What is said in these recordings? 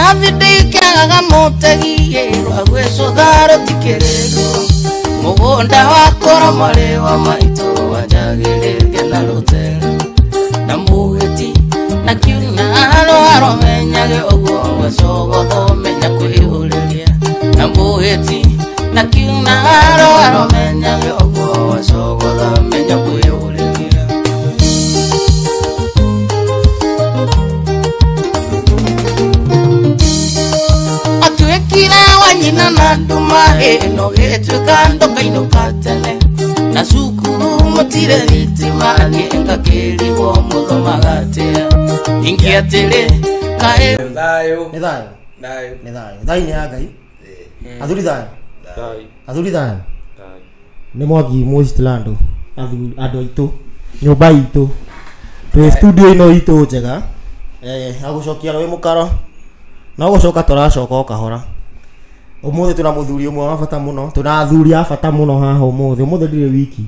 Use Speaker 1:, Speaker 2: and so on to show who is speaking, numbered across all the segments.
Speaker 1: David mutegi rwagwicũtha rũtikĩrĩrwo mũgũnda wakwa mwarĩ wa maitũ wanjagĩrĩria na rũtere na mũhĩti na kiuna rwaro menyage ũguo gwacogotho menya kwĩhũrĩria na mũhĩti na kiuna rwaro menyage ũguo gwacogotho menya kwĩhũrĩria. Atuĩkire wa nyina na nduma ĩno gĩtuĩka ndokainũka tene na cukuru mũtirĩ thitima niĩ ngakĩrigwo mũthomaga atĩa ningĩ atĩrĩ kaĩ
Speaker 2: thayũ
Speaker 3: Nĩ thayũ.
Speaker 2: Thayũ.
Speaker 3: Nĩ thayũ. Thayũ nĩ ya Ngai. Athuri thayũ.
Speaker 2: Thayũ.
Speaker 3: Athuri thayũ. Nĩ Mwangi Mũistilando. Athuri andũ aitũ. Nyũmba itũ. Twĩ studio ĩno itũ njega. Agũcokia rũĩ mũkaro. No gũcoka tũracoka o kahora. Ũmũthĩ twĩna mũthuri ũmwe wa bata mũno. Twĩna athuri a bata mũno haha ũmũthĩ. Ũmũthĩ ndirĩ wiki.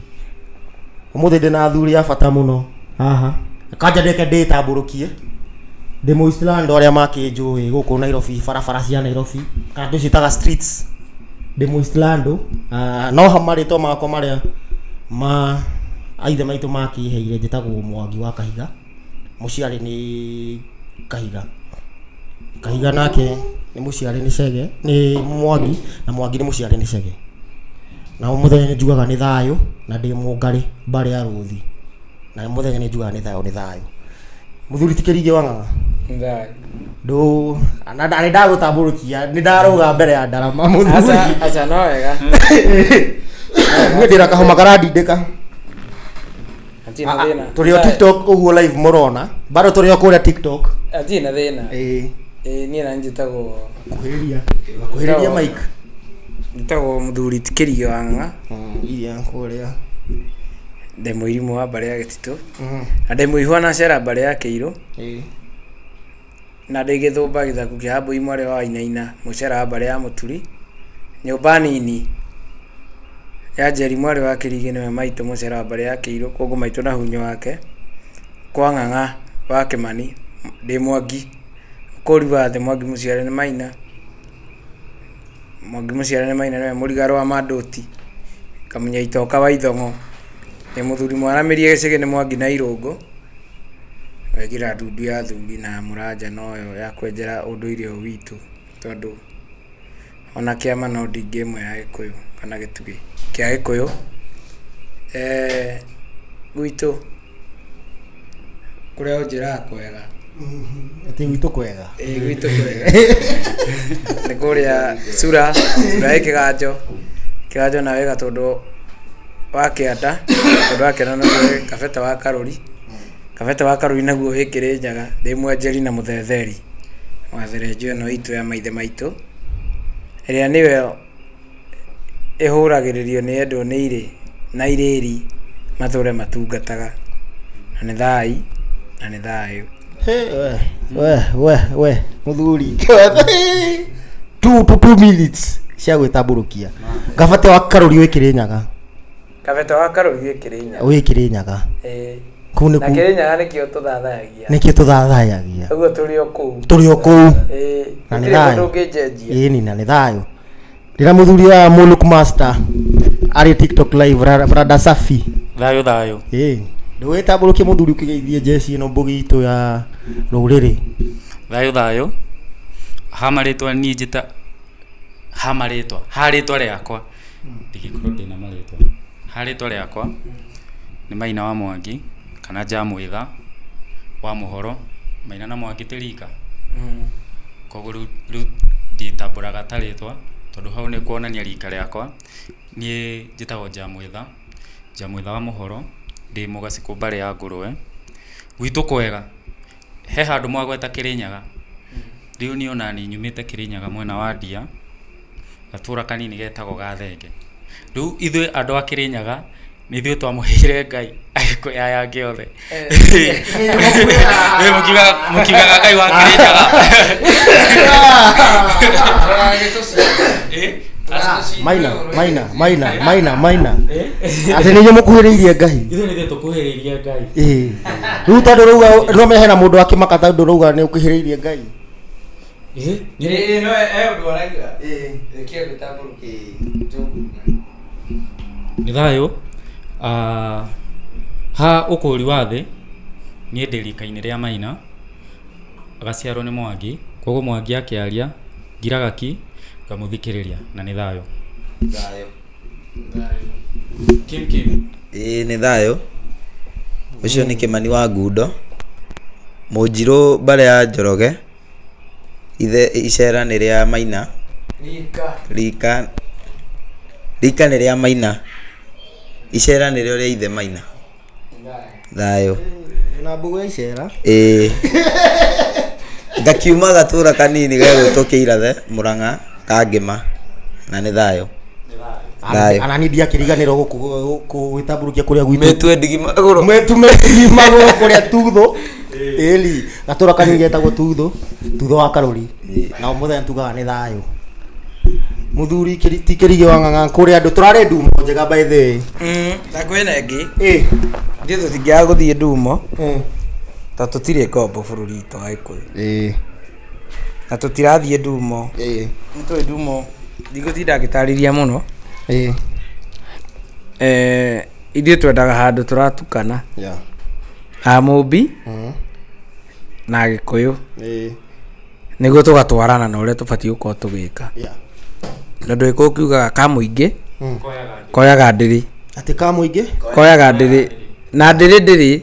Speaker 3: Ũmũthĩ ndĩna athuri a bata mũno haha. Kanja ndeke ndĩtambũrũkie. Ndĩ Mũistilando arĩa makĩnjũĩ gũkũ Nairobi, barabara cia Nairobi. Kana tũciĩtaga streets. Ndĩ Mũistilando. No marĩtwa makwa marĩa ma aithe maitũ makĩheire njĩtagwo Mwangi wa Kahiga. Mũciarĩ nĩ Kahiga. Kahiga nake nĩ mũciarĩ nĩ Chege, nĩ Mwangi na Mwangi nĩ mũciarĩ nĩ Chege. Na mũthenya nĩ njugaga nĩ thayũ na ndĩ Mũngarĩ mbarĩ ya Rũthi. Na mũthenya nĩ njugaga nĩ thayũ nĩ thayũ. Mũthuri ti Kĩringĩ wa Ng'ang'a.
Speaker 2: Thayũ.
Speaker 3: Ndũ na nĩ ndagũtambũrũkia nĩ ndarũga mbere ya ndarama mũthuri.
Speaker 2: Aca aca no wega.
Speaker 3: Niĩ ndĩna kahoma karandindĩka.
Speaker 2: Hatirĩ na thĩna.
Speaker 3: Tũrĩ o TikTok ũguo live mũrona. Bado tũrĩ o kũrĩa TikTok.
Speaker 2: Hatirĩ na thĩna.
Speaker 3: Ĩĩ.
Speaker 2: Ĩĩ niĩ na njĩtagwo
Speaker 3: Kuhĩrĩria. Kuhĩrĩria mic.
Speaker 2: njĩtagwo mũthuri ti Kĩrigĩ wa Ng'ang'a.
Speaker 3: Iria kũrĩa.
Speaker 2: Ndĩ mũirimũ wa mbarĩ ya Gĩtitũ. Na ndĩ mũihwa na cera mbarĩ ya Kĩirũ.
Speaker 3: Ĩĩ.
Speaker 2: Na ndĩ gĩthũmba gĩthaku kĩa Hambũi mwarĩ wa Wainaina mũcera wa mbarĩ ya Mũturi. Nyũmba nini ya Njeri mwarĩ wa Kĩrigĩ nĩwe maitũ mũcera wa mbarĩ ya Kĩirũ kũngũ maitũ na hunyo wake. Kwa Ng'ang'a wa Kĩmani ndĩ Mwangi. Ũkũri wa thĩ Mwangi mũciare nĩ Maina. Mwangi mũciare nĩ Maina nĩwe mũrigarũ wa Mandũti. Kamunya itoka wa Ithong'o. Ndĩ mũthuri mwaramĩrie gĩcĩgĩ nĩ Mwangi na Irũngũ. Wekĩra ndundu ya thuri na mũranja noyo ya kwenjera ũndũire ũyũ witũ tondũ ona kĩama no ndingĩ ĩmwe ya Gĩkũyũ kana gĩtugĩ kĩa Gĩkũyũ. Gwitũ kũrĩa ũnjĩraga kwega.
Speaker 3: Atĩ gwitũ kwega.
Speaker 2: Ĩĩ gwitũ kwega. Nĩ kũrĩa Cura, Cura ĩ kĩganjo. Kĩganjo na wega tondũ wa kĩanda, tondũ wa kĩanda naguo wĩ kabete wa Karũri. Kabete wa Karũri naguo wĩ Kĩrĩnyaga, ndĩ mwenjeri na mũthetheri wa therenjo ĩno itũ ya maithe maitũ ĩrĩa nĩyo ĩhũragĩrĩrio nĩ endwo nĩ irĩ na irĩri matũre matungataga. Na nĩ thai na nĩ thayũ.
Speaker 3: Hey, we we we mũthuri. 2 minutes cia gwĩtambũrũkia. Kabete wa Karũri wĩ Kĩrĩnyaga.
Speaker 2: Kabete wa Karũri wĩ Kĩrĩnyaga.
Speaker 3: Wĩ Kĩrĩnyaga.
Speaker 2: Ĩĩ.
Speaker 3: Kũu nĩ
Speaker 2: Na Kĩrĩnyaga nĩkĩo tũthathayagia.
Speaker 3: Nĩkĩo tũthathayagia.
Speaker 2: Ũguo tũrĩ o kũu.
Speaker 3: Tũrĩ o kũu.
Speaker 2: Ĩĩ.
Speaker 3: Na nĩ
Speaker 2: Gũtirĩ
Speaker 3: thayũ.
Speaker 2: mũndũ ũngĩnjenjia.
Speaker 3: Ĩĩ na nĩ thayũ. Ndĩna mũthuri wa Muluk Master arĩ TikTok live brother Safi.
Speaker 4: Thayũ thayũ.
Speaker 3: Ĩĩ. Ndũgĩtambũrũkie mũthuri ũkĩgeithie njeci ĩno mbũgi itũ ya rũrĩrĩ.
Speaker 4: Thayũ thayũ. Ha marĩtwa niĩ njĩta ha marĩtwa ha rĩtwa rĩakwa ndigĩkorwo ndĩna marĩtwa. Ha rĩtwa rĩakwa nĩ Maina wa Mwangi kana Njamwĩtha wa Mũhoro. Maina na Mwangi ti rika. Koguo rĩu nditambũraga ta rĩtwa tondũ hau nĩ kuonania rika rĩakwa. Niĩ njĩtagwo Njamwĩtha, Njamwĩtha wa Mũhoro, ndĩ mũgacikũ mbarĩ ya Ngũrũwe. Gwitũ kwega, he handũ mwagweta Kĩrĩnyaga. Rĩu niĩ ona niĩ nyumĩte Kĩrĩnyaga mwena wa Ndia, gatũra kanini getagwo Gathenge. Rĩu ithuĩ andũ a Kĩrĩnyaga nĩ ithuĩ twamũheire Ngai Agĩkũyũ aya angĩ othe. Mũkiugaga Ngai wa Kĩrĩnyaga.
Speaker 3: Maina maina maina maina maina. Atĩ nĩ inyuĩ mũkuhĩrĩirie Ngai.
Speaker 4: Ithuĩ nĩ ithuĩ tũkuhĩrĩirie Ngai.
Speaker 3: Ĩĩ. Rĩu tondũ rauga no mehena mũndũ akĩmaka tondũ rauga nĩ ũkuhĩrĩirie Ngai.
Speaker 2: Ĩĩ no e ũndũ arauga. Ĩkia gĩtambũrũki.
Speaker 4: Nĩ thayũ. Ha ũkũri wa thĩ niĩ ndĩ rika-inĩ rĩa Maina, agaciarwo nĩ Mwangi, koguo Mwangi akĩaria ngiraga ki ngamũthikĩrĩria na nĩ thayũ.
Speaker 5: Thayũ.
Speaker 4: Kim Kim.
Speaker 5: Ĩĩ nĩ thayũ. Ũcio nĩ Kĩmani wa Ngundo, Mũnjirũ mbare ya Njoroge, ithe icera nĩ rĩa Maina,
Speaker 2: Rika.
Speaker 5: rika rika nĩ rĩa Maina, icera nĩrĩo rĩa ithe Maina. Thayũ.
Speaker 3: Na mbũgũ ya icera.
Speaker 5: Ĩĩ. Ngakiuma gatũra kanini gegwĩtwo Kĩirathe, Mũrang'a, Kangĩma, na nĩ thayũ. Thayũ.
Speaker 3: Anani ndiakĩriganĩrwo gũkũ gwĩtambũrũkia kũrĩa gwitũ.
Speaker 5: Mĩtue ndigi magũrũ.
Speaker 3: Mĩtume ndigi magũrũ kũrĩa Tutho. Ĩli, gatũra kanini getagwo Tutho, Tutho wa Karũri. Na mũthenya tugaga nĩ thayũ. Mũthuri ti Kĩrigĩ wa Ng'ang'a kũrĩa andũ tũrarĩ ndumo njega by the way.
Speaker 2: Na kwĩna ĩngĩ.
Speaker 3: Ĩ.
Speaker 2: Ithuĩ tũtingĩaga gũthiĩ ndumo ta tũtirĩ ngombo bũrũri witũ wa Gĩkũyũ.
Speaker 3: Ĩ.
Speaker 2: Na tũtirathiĩ ndumo.
Speaker 3: Ĩ.
Speaker 2: Nĩ tũĩ ndumo ndigũtinda ngĩtarĩria mũno.
Speaker 3: Ĩ.
Speaker 2: Ithuĩ twendaga handũ tũratukana.
Speaker 3: Yeah.
Speaker 2: Amũmbi na Gĩkũyũ.
Speaker 3: Ĩ.
Speaker 2: Nĩguo tũgatwarana na ũrĩa tũbatiĩ gũkorwo tũgĩka.
Speaker 3: Yeah.
Speaker 2: Tondũ Gĩkũyũ kiugaga ka mũingĩ koyaga ndĩrĩ.
Speaker 3: Atĩ ka mũingĩ?
Speaker 2: Koyaga ndĩrĩ. Na ndĩrĩ ndĩrĩ.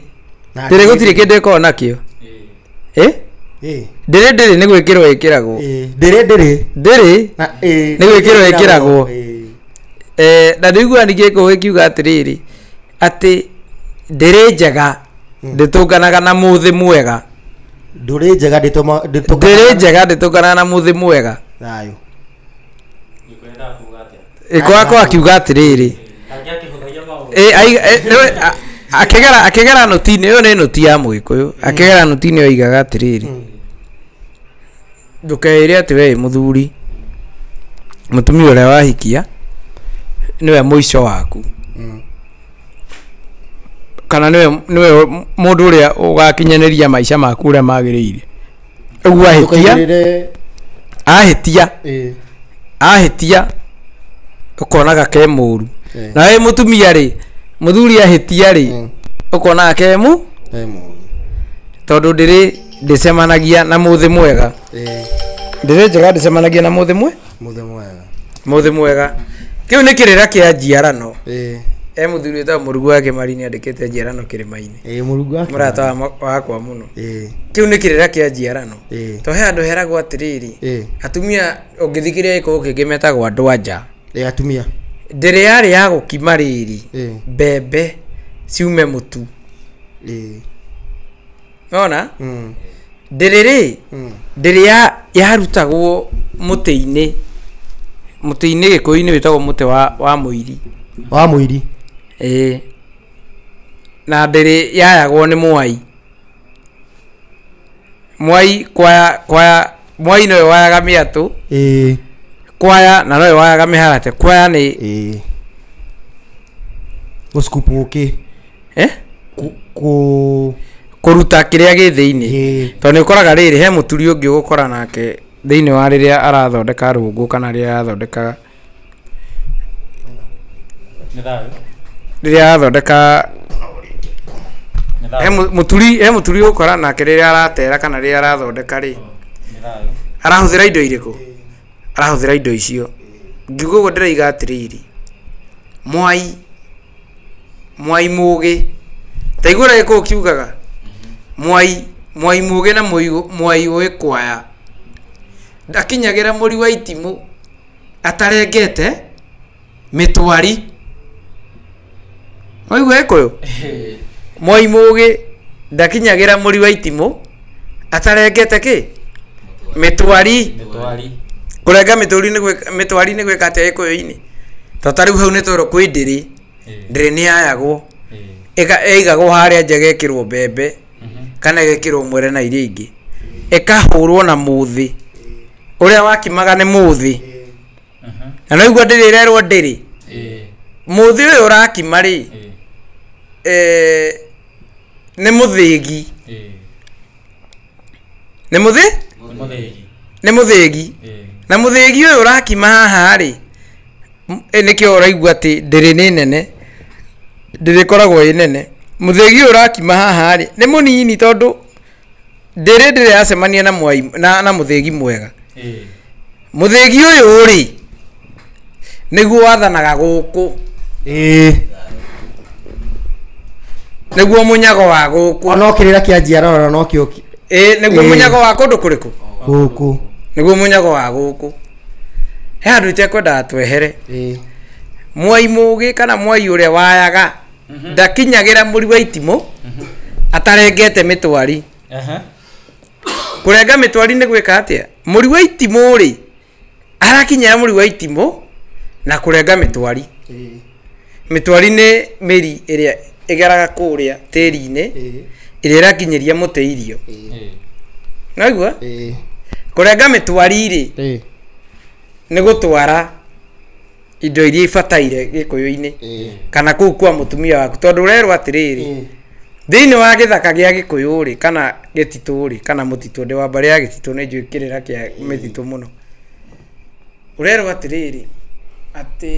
Speaker 2: Ndĩrĩ gũtirĩ kĩndũ ĩkoragwo nakĩo. Ĩ?
Speaker 3: Ĩ.
Speaker 2: Ndĩrĩ ndĩrĩ nĩ gwĩkĩrwo ĩkĩragwo.
Speaker 3: Ĩ. Ndĩrĩ ndĩrĩ.
Speaker 2: Ndĩrĩ
Speaker 3: Na ĩ.
Speaker 2: nĩ gwĩkĩrwo ĩkĩragwo.
Speaker 3: Ĩ.
Speaker 2: Na ndĩiguaga ningĩ Gĩkũyũ gĩkiuga atĩrĩrĩ atĩ ndĩrĩ njega ndĩtũnganaga na mũthĩ mwega.
Speaker 3: Ndũrĩ njega ndĩtũma
Speaker 2: Ndĩrĩ njega ndĩtũnganaga na mũthĩ mwega.
Speaker 3: Thayũ.
Speaker 2: Ĩkũyũ akiuga atĩrĩrĩ akĩgera nũti-inĩ ĩyo nĩ nũti ya Mũgĩkũyũ. Akĩgera nũti-inĩ oigaga atĩrĩrĩ ndũkeĩre atĩ we wĩ mũthuri mũtumia ũrĩa wahikia nĩwe mũico waku kana nĩwe mũndũ ũrĩa ũgakinyanĩria maica maku ũrĩa magĩrĩire. Ũguo ahĩtia ahĩtia ũkonaga ke mũru. Na wĩ mũtumia rĩ mũthuri ahĩtia rĩ ũkonaga ke mũru tondũ ndĩrĩ ndĩcemanagia na mũthĩ mwega. Ndĩrĩ njega ndĩcemanagia na mũthĩ mwega. Mũthĩ mwega. Kĩu nĩ kĩrĩra kĩa njiarano. E mũthuri wĩtagwo Mũrugu wa Kĩmari nĩandĩkĩte njiarano kĩrĩma-inĩ.
Speaker 3: Mũrugu wa Kĩmari.
Speaker 2: Mũrata wakwa mũno. Kĩu nĩ kĩrĩra kĩa njiarano. To he andũ heragwo atĩrĩrĩ atumia ũngĩthikĩrĩria gĩkũyũ kĩngĩ metagwo andũ a nja.
Speaker 3: Atumia.
Speaker 2: Ndĩrĩ yarĩ ya gũkima rĩrĩ mbembe ciume mũtu. Nona? Ndĩrĩ rĩ ndĩrĩ yarutagwo mũtĩ-inĩ. Mũtĩ-inĩ Gĩkũyũ-inĩ wĩtagwo mũtĩ wa mũiri.
Speaker 3: Wa mũiri.
Speaker 2: Ĩĩ. Na ndĩrĩ yayagwo nĩ mwai. Mwai kwaya mwai nowe wayaga mĩatũ.
Speaker 3: Ĩĩ.
Speaker 2: Kwaya na nowe wayaga mĩharate. Kwaya nĩ
Speaker 3: ĩĩ. Gũscoop ũkĩ.
Speaker 2: Kũruta kĩrĩa gĩ thĩinĩ. Tondũ nĩ ũkoraga rĩrĩ he mũturi ũngĩ ũgũkora nake thĩinĩ wa rĩrĩa arathondeka rũngũ kana rĩrĩa arathondeka rĩrĩa arathondeka he mũturi ũgũkora nake rĩrĩa aratera kana rĩrĩa arathondeka rĩ arahũthĩra indo irĩkũ? Arahũthĩra indo icio. Ngiuga ũguo ndĩroiga atĩrĩrĩ mwai mũgĩ ta igua ũrĩa Gĩkũyũ kiugaga mwai mũgĩ na mwai ũĩ kwaya ndakinyagĩra mũri wa itimũ atarengete mĩtwari. Waigua Gĩkũyũ? Mwai mũgĩ ndakinyagĩra mũri wa itimũ atarengete kĩ? Mĩtwari. Kũrenga mĩtwari nĩ gwĩka mĩtwari nĩ gwĩka atĩa Gĩkũyũ-inĩ? To ta rĩu hau nĩ twerwo kwĩ ndĩrĩ. Ndĩrĩ nĩ yayagwo. Ĩigagwo harĩa nja ĩgekĩrwo mbembe kana ĩgekĩrwo mwere na iria ingĩ. Ĩkahũrwo na mũthĩ. Ũrĩa wakimaga nĩ mũthĩ. Na no igua ndĩrĩ ĩrerwo ndĩrĩ. Mũthĩ ũyũ ũrakima rĩ nĩ mũthĩgi. Nĩ mũthĩ? Nĩ mũthĩgi. Na mũthĩgi ũyũ ũrakima haha rĩ, nĩkĩo ũraigua atĩ ndĩrĩ nĩ nene, ndĩrĩ ĩkoragwo ĩ nene. Mũthĩgi ũyũ ũrakima haha rĩ, nĩ mũnini tondũ ndĩrĩ ndĩrĩ yacemania na mwai na mũthĩgi mwega. Mũthĩgi ũyũ rĩ, nĩguo wathanaga gũkũ. Nĩguo mũnyago wa gũkũ.
Speaker 3: Ona kĩrĩra kĩa njiarora no kĩo
Speaker 2: Nĩguo mũnyago wa kũndũ kũrĩkũ?
Speaker 3: Gũkũ.
Speaker 2: Nĩguo mũnyago wa gũkũ. He handũ itekwendaga twehere. Mwai mũgĩ kana mwai ũrĩa wayaga ndakinyagĩra mũri wa itimũ atarengete mĩtwari. Kũrenga mĩtwari nĩ gwĩka atĩa? Mũri wa itimũ rĩ, arakinyĩra mũri wa itimũ na kũrenga mĩtwari. Mĩtwari nĩ mĩri ĩrĩa ĩgeraga kũrĩa tĩri-inĩ ĩrĩa ĩrakinyĩria mũtĩ irio. Naigua? Kũrenga mĩtwari rĩ, nĩ gũtwara indo iria ibataire gĩkũyũ-inĩ kana kũu kwa mũtumia waku, tondũ ũrerwo atĩrĩrĩ, thĩinĩ wa gĩthaka gĩa gĩkũyũ rĩ, kana gĩtitũ rĩ, kana mũtitũ, ndĩ wa mbarĩ ya gĩtitũ, nĩ njũĩ kĩrĩra kĩa mĩtitũ mũno. Ũrerwo atĩrĩrĩ, atĩ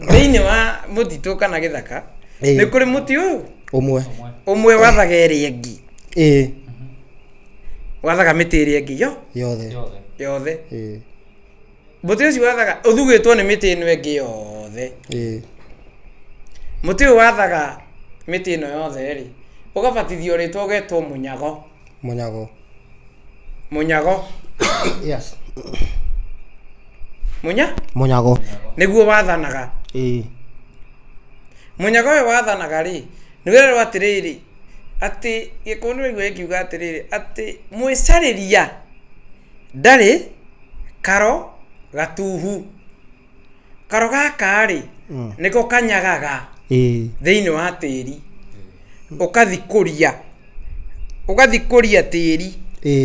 Speaker 2: thĩinĩ wa mũtitũ kana gĩthaka nĩ kũrĩ mũtĩ ũyũ ũmwe wathaga ĩrĩa ĩngĩ. Wathaga mĩtĩ ĩrĩa ĩngĩ yothe. Mũtĩ ũcio wathaga ũthugĩtwo nĩ mĩtĩ ĩno ĩngĩ yothe. Mũtĩ ũyũ wathaga mĩtĩ ĩno yothe rĩ, ũgabatithio rĩtwa ũgetwo mũnyago.
Speaker 3: Mũnyago.
Speaker 2: Mũnyago.
Speaker 3: Yes.
Speaker 2: Mũnyago. Nĩguo wathanaga. Mũnyago ũyũ wathanaga rĩ, nĩ wĩrerwo atĩrĩrĩ, atĩ gĩkũyũ nĩ waigua gĩkiuga atĩrĩrĩ, atĩ mwĩcarĩria ndarĩ karo gatuhu. Karo gaka rĩ, nĩko kanyagaga thĩinĩ wa tĩri. Ũkathikũria. Ũgathikũria tĩri,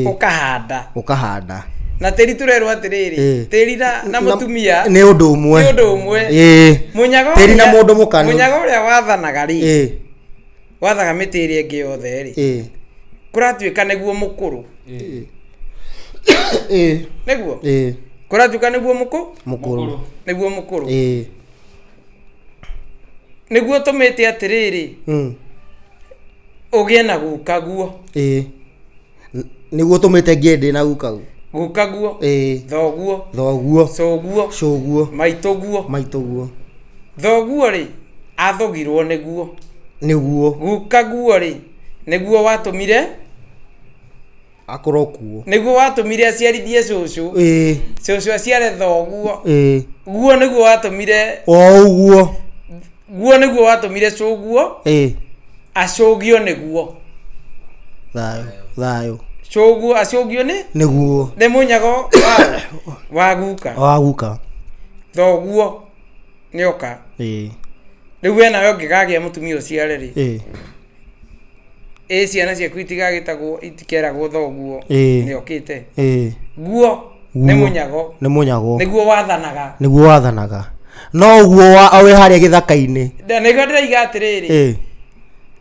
Speaker 2: ũkahanda.
Speaker 3: Ũkahanda.
Speaker 2: Na tĩri tũrerwo atĩrĩrĩ, tĩri na mũtumia
Speaker 3: nĩ ũndũ ũmwe.
Speaker 2: Nĩ ũndũ ũmwe. Mũnyago
Speaker 3: tĩri na mũndũ mũka.
Speaker 2: Mũnyago ũrĩa wathanaga rĩ, wathaga mĩtĩ ĩrĩa ĩngĩ yothe rĩ, kũratuĩka nĩguo mũkũrũ. Nĩguo? Kũratuĩka nĩguo mũkũrũ. Nĩguo mũkũrũ. Nĩguo tũmĩte atĩrĩrĩ, ũgĩe na gukaguo.
Speaker 3: Nĩguo tũmĩte ngĩe ndĩ na gukaguo.
Speaker 2: Gukaguo. Thoguo.
Speaker 3: Thoguo.
Speaker 2: Cũguo.
Speaker 3: Cũguo.
Speaker 2: Maitũguo.
Speaker 3: Maitũguo.
Speaker 2: Thoguo rĩ, athogirwo nĩguo.
Speaker 3: Nĩguo.
Speaker 2: Gukaguo rĩ, nĩguo watũmire
Speaker 3: akorwo kuo.
Speaker 2: Nĩguo watũmire aciarithie cũcũ. Cũcũ aciare thoguo. Guo nĩguo watũmire
Speaker 3: o ũguo.
Speaker 2: Guo nĩguo watũmire cũguo. Acũgio nĩguo.
Speaker 3: Thayũ, thayũ.
Speaker 2: Cũguo acũgio nĩ?
Speaker 3: Nĩguo.
Speaker 2: Nĩ mũnyago wa guka.
Speaker 3: Wa guka.
Speaker 2: Thoguo nĩoka. Rĩu we nawe ũngĩkagĩa mũtumia ũciare rĩ, ciana ciaku itigagĩtagwo, itikeragwo thoguo nĩokĩte. Guo nĩ mũnyago.
Speaker 3: Nĩ mũnyago.
Speaker 2: Nĩguo wathanaga.
Speaker 3: Nĩguo wathanaga. No ũguo wĩ harĩa gĩthaka-inĩ.
Speaker 2: Nĩguo ndĩraiga atĩrĩrĩ,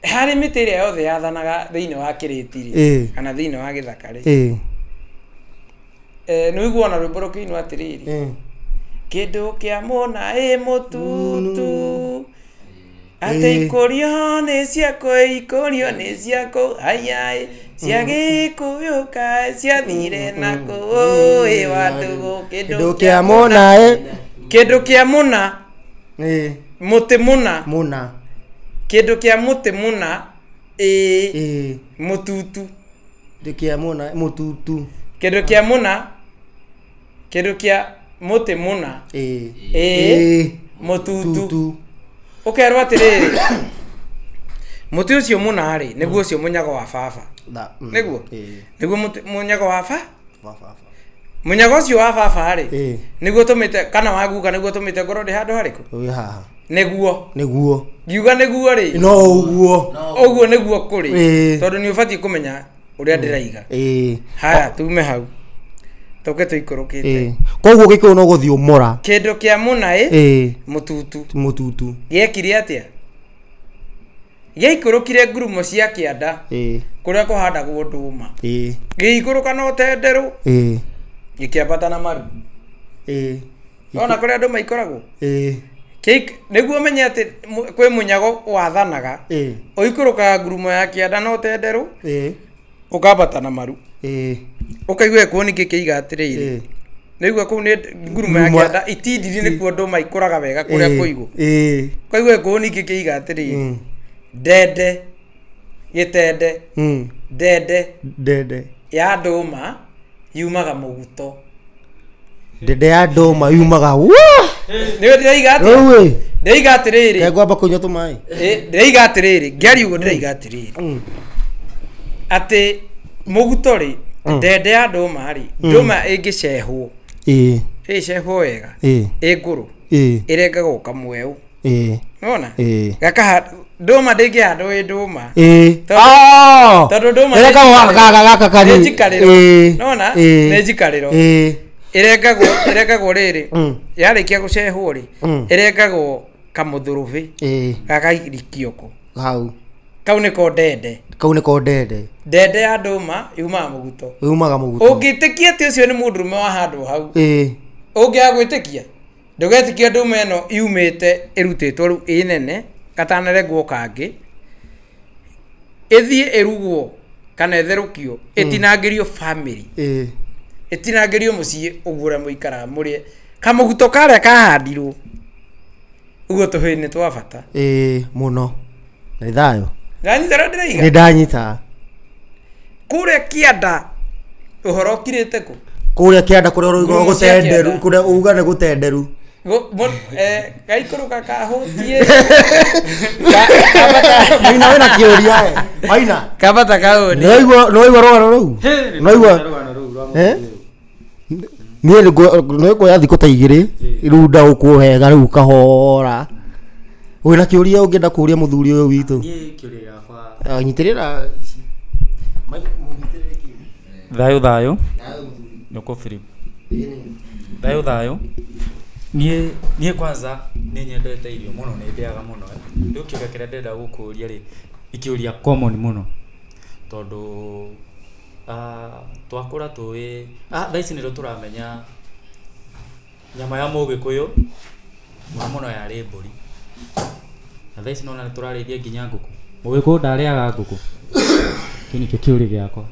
Speaker 2: harĩ mĩtĩ ĩrĩa yothe yathanaga thĩinĩ wa kĩrĩti rĩ, kana thĩinĩ wa gĩthaka rĩ, nĩ ũiguo ona rwĩmbo rũkĩinwo atĩrĩrĩ, kĩndũ kĩa mũna ĩ mũtutu, atĩ ikũrio nĩ ciakũ, ikũrio nĩ ciakũ, aiai, cia Gĩkũyũ kaĩ ciathire nakũũ, ĩ wa ndũgũ,
Speaker 3: kĩndũ kĩa mũna ĩ,
Speaker 2: kĩndũ kĩa mũna, mũtĩ mũna,
Speaker 3: mũna,
Speaker 2: kĩndũ kĩa mũtĩ mũna, ĩ mũtutu,
Speaker 3: kĩndũ kĩa mũna mũtutu,
Speaker 2: kĩndũ kĩa mũna, kĩndũ kĩa mũtĩ mũna, ĩ mũtutu. Ũkerwo atĩrĩrĩ, mũtĩ ũcio mũna rĩ, nĩguo ũcio mũnyago wa baba. Nĩguo? Nĩguo mũnyago wa baba. Mũnyago ũcio wa baba rĩ, nĩguo tũmĩte, kana wa guka nĩguo tũmĩte ngorwo ndĩ handũ harĩkũ?
Speaker 3: Wĩ haha.
Speaker 2: Nĩguo.
Speaker 3: Nĩguo.
Speaker 2: Ngiuga nĩguo rĩ.
Speaker 3: No ũguo.
Speaker 2: Ũguo nĩguo kũrĩ. Tondũ nĩ ũbatiĩ kũmenya ũrĩa ndĩraiga. Haya, tume hau. Tũke tũikũrũkĩte.
Speaker 3: Koguo Gĩkũyũ no gũthiĩ ũmũra.
Speaker 2: Kĩndũ kĩa mũna ĩ, mũtutu.
Speaker 3: Mũtutu.
Speaker 2: Gĩekire atĩa? Gĩaikũrũkire ngurumo cia kĩanda kũrĩa kũhandagwo ndũma. Gĩikũrũka na ũtenderũ gĩkĩambata na maru. Ona kũrĩa andũ maikoragwo. Nĩguo ũmenye atĩ kwĩ mũnyago wathanaga. Ũikũrũkaga ngurumo ya kĩanda na ũtenderũ ũkambata na maru. Ũkaigua gĩkũũ ningĩ kĩiga atĩrĩrĩ. Nĩguo kũu nĩ ngurumo ya kĩanda itindiri nĩkuo ndũma ikũraga wega kũrĩa kũigũ. Ũkaigua gĩkũũ ningĩ kĩiga atĩrĩrĩ. Ndende gĩtende ndende
Speaker 3: ndende
Speaker 2: ya ndũma yumaga mũguto.
Speaker 3: Ndende ya ndũma yumaga
Speaker 2: Nĩwe ndĩraiga atĩ ndĩraiga atĩrĩrĩ
Speaker 3: ngwamba kũnyua tũmaĩ.
Speaker 2: Ndĩraiga atĩrĩrĩ ngĩaria ũguo ndĩraiga atĩrĩrĩ atĩ mũguto rĩ ndende ya ndũma rĩ ndũma ĩngĩcehwo ĩcehwo wega ĩ ngũrũ ĩrengagwo kamweũ. Nĩwona? Gakaha ndũma ndĩngĩhandwo ĩ ndũma. Tondũ ndũma nĩ njikarĩro. Nĩwona? Nĩ njikarĩro. Ĩrengagwo rĩrĩ yarĩkia gũcehwo rĩ ĩrengagwo kamũthũrũbĩ gakairikioko
Speaker 3: hau.
Speaker 2: Kau nĩko ndende.
Speaker 3: Kau nĩko ndende.
Speaker 2: Ndende ya ndũma yumaga mũguto.
Speaker 3: Yumaga mũguto.
Speaker 2: Ũngĩtĩkia atĩ ũcio nĩ mũndũrũme wahandwo hau. Ũngĩaga gwĩtĩkia ndũgetĩkia ndũma ĩno yumĩte ĩrutĩtwo rĩu ĩ nene gatanarengwo kangĩ ĩthiĩ ĩrugwo kana ĩtherũkio ĩtinangĩrio family. Ĩtinangĩrio mũciĩ ũguo ũrĩa mũikaraga mũrĩe kamũguto karĩa kahandirwo ũguo tũhĩĩ nĩ twa bata.
Speaker 3: Mũno. Nĩ thayũ.
Speaker 2: Ndanyita ũrĩa ndĩraiga?
Speaker 3: Nĩ ndanyita.
Speaker 2: Kũrĩa kĩanda ũhoro ũkirĩte kũ?
Speaker 3: Kũrĩa kĩanda kũrĩa ũrauga gũtenderu, kũrĩa uga nĩ gũtenderu.
Speaker 2: Gaikũrũka kahũtie.
Speaker 3: Maina wĩna kĩũria Maina.
Speaker 2: Kabata kaũni.
Speaker 3: Nĩwaigua rũgano rũu? Nĩwaigua? Niĩ nĩngũoya thikũ ta igĩrĩ rĩu ndaũkwo wega rĩu kahora. Wĩna kĩũria ũngĩenda kũũria mũthuri ũyũ witũ?
Speaker 4: Niĩ kĩũria gĩakwa.
Speaker 3: Nyitĩrĩra.
Speaker 4: Thayũ thayũ. Nyũkũ Philip. Thayũ thayũ. Niĩ kwanza nĩ nyendete irio mũno nĩ ndĩaga mũno. Rĩu kĩũria kĩrĩa ndĩrenda gũkũria rĩ nĩ kĩũria common mũno tondũ twakũra tũĩ thaa ici nĩrĩo tũramenya nyama ya mũgĩkũyũ mũno mũno yarĩ mbũri. Na thaa ici nĩwona nĩ tũrarĩithia nginya ngũkũ. Mũgĩkũyũ ndarĩaga ngũkũ. Kĩu nĩkĩo kĩũria gĩakwa.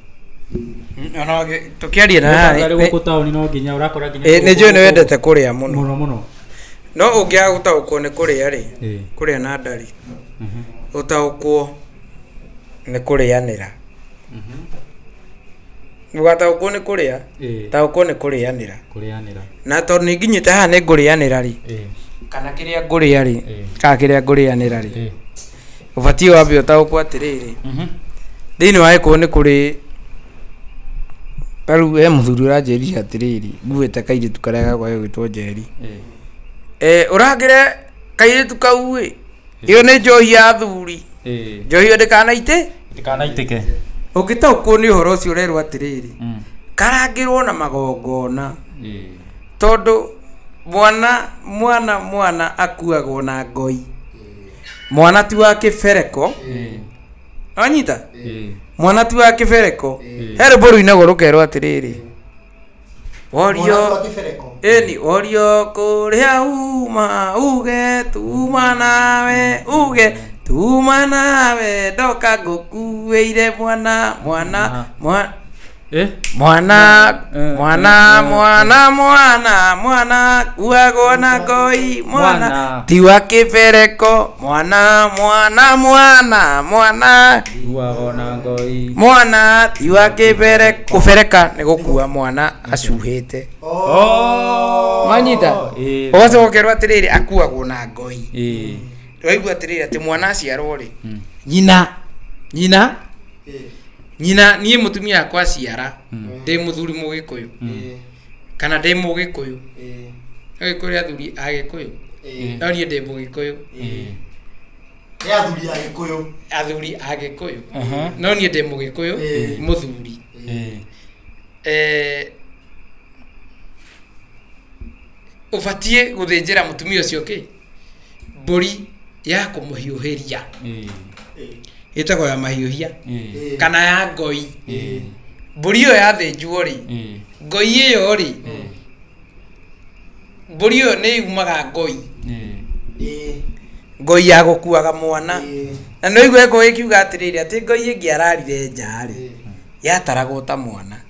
Speaker 2: Ona tũkĩaria na haha
Speaker 4: gũkũ taũni no nginya ũrakora nginya
Speaker 2: nĩ njũĩ nĩ wendete kũrĩa mũno.
Speaker 4: Mũno mũno.
Speaker 2: No ũngĩaga gũtaũkwo nĩ kũrĩa rĩ, kũrĩa na ndari. Ũtaũkwo nĩ kũrĩanĩra. Ndũgataũkwo nĩ kũrĩa, taũkwo nĩ kũrĩanĩra.
Speaker 4: Kũrĩanĩra.
Speaker 2: Na tondũ nĩ nginyĩte haha nĩ ngũrĩanĩra rĩ, kana kĩrĩa ngũrĩa rĩ, kana kĩrĩa ngũrĩanĩra rĩ, ũbatiĩ wambe ũtaũkwo atĩrĩrĩ, thĩinĩ wa gĩkũyũ nĩ kũrĩ tarĩu he mũthuri ũranjĩrire atĩrĩrĩ, nguĩte kairĩtu karĩa gakwa gegwĩtwo Njeri. Ũrangĩre kairĩtu kau ĩ, ĩyo nĩ njohi ya athuri. Njohi ĩyo ndĩkanaite?
Speaker 4: Ndĩkanaitĩke.
Speaker 2: Ũngĩtaũkwo nĩ ũhoro ũcio ũrerwo atĩrĩrĩ, karangĩrwo na magongona. Tondũ mwana mwana mwana akuagwo na ngoi. Mwana ti wa kĩbereko. Wanyita? Mwana ti wa kĩbereko. He rwĩmbo rũinagwo rũkerwo atĩrĩrĩ. Worio ĩni worio kũrĩa uma uge tuma nawe uge tuma nawe ndoka ngũkuĩire mwana mwana mwana mwana mwana mwana mwana mwana kuagwo na ngoi mwana ti wa kĩbereko mwana mwana mwana mwana
Speaker 4: kuagwo na ngoi
Speaker 2: mwana ti wa kĩbereko. Kũbereka nĩ gũkua mwana acuhĩte. Manyita? Ũgacoka ũkerwo atĩrĩrĩ akuagwo na ngoi. Waigua atĩrĩrĩ atĩ mwana aciarwo rĩ, nyina nyina nyina niĩ mũtumia akwa aciara ndĩ mũthuri mũgĩkũyũ kana ndĩ mũgĩkũyũ. Gĩkũyũ athuri a Gĩkũyũ no niĩ ndĩ mũgĩkũyũ.
Speaker 3: Nĩ athuri a Gĩkũyũ.
Speaker 2: Athuri a Gĩkũyũ no niĩ ndĩ mũgĩkũyũ mũthuri. Ũbatiĩ gũthĩnjĩra mũtumia ũcio kĩ? Mbũri ya kũmũhiũhĩria. Ĩtagwo ya mahiũhia kana ya ngoi. Mbũri ĩyo yathĩnjwo rĩ, ngoi ĩyo rĩ, mbũri ĩyo nĩ yumaga ngoi. Ngoi ya gũkuaga mwana. Na nĩ ũigua ĩkorwo ĩkiuga atĩrĩrĩ atĩ ngoi ĩngĩ ararire nja rĩ, yataragwo ta mwana.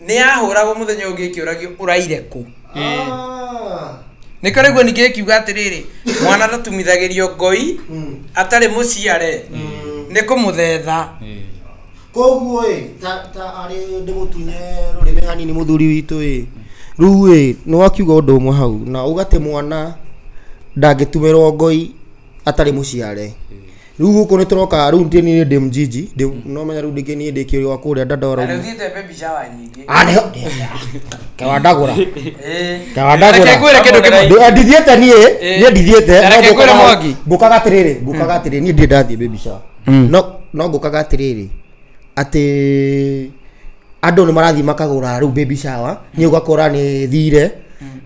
Speaker 2: Nĩ yahũragwo mũthenya ũngĩ ĩkĩũragio ũraire kũ. Nĩkĩo rĩguo ningĩ ĩkiuga atĩrĩrĩ, mwana ndatumithagĩrio ngoi atarĩ mũciare, nĩ kũmũthetha.
Speaker 3: Koguo ĩ ta arĩ ndĩmũtunye rũrĩmĩ hanini mũthuri witũ ĩ, rĩu ĩ nĩ wakiuga ũndũ ũmwe hau na uga atĩ mwana ndangĩtumĩrwo ngoi atarĩ mũciare. Rĩu gũkũ nĩ tũroka rĩu niĩ ndĩ mjiji no menya rĩu ndingĩ niĩ ndĩkĩũrĩ wa kũrĩa Dandora.
Speaker 2: Na rĩu thiĩte baby shower nyingĩ.
Speaker 3: Ah nĩho kewandagũra. Kewandagũra.
Speaker 2: Reke ngwĩre kĩndũ kĩmwe.
Speaker 3: Ndithiĩte niĩ, niĩ ndithiĩte.
Speaker 2: Reke ngwĩre Mwangi.
Speaker 3: Ngũkaga atĩrĩrĩ, ngũkaga atĩrĩrĩ, niĩ ndirĩ ndathiĩ baby shower. No ngũkaga atĩrĩrĩ atĩ andũ nĩ marathiĩ makagũra rĩu baby shower, niĩ ũgakora nĩ thire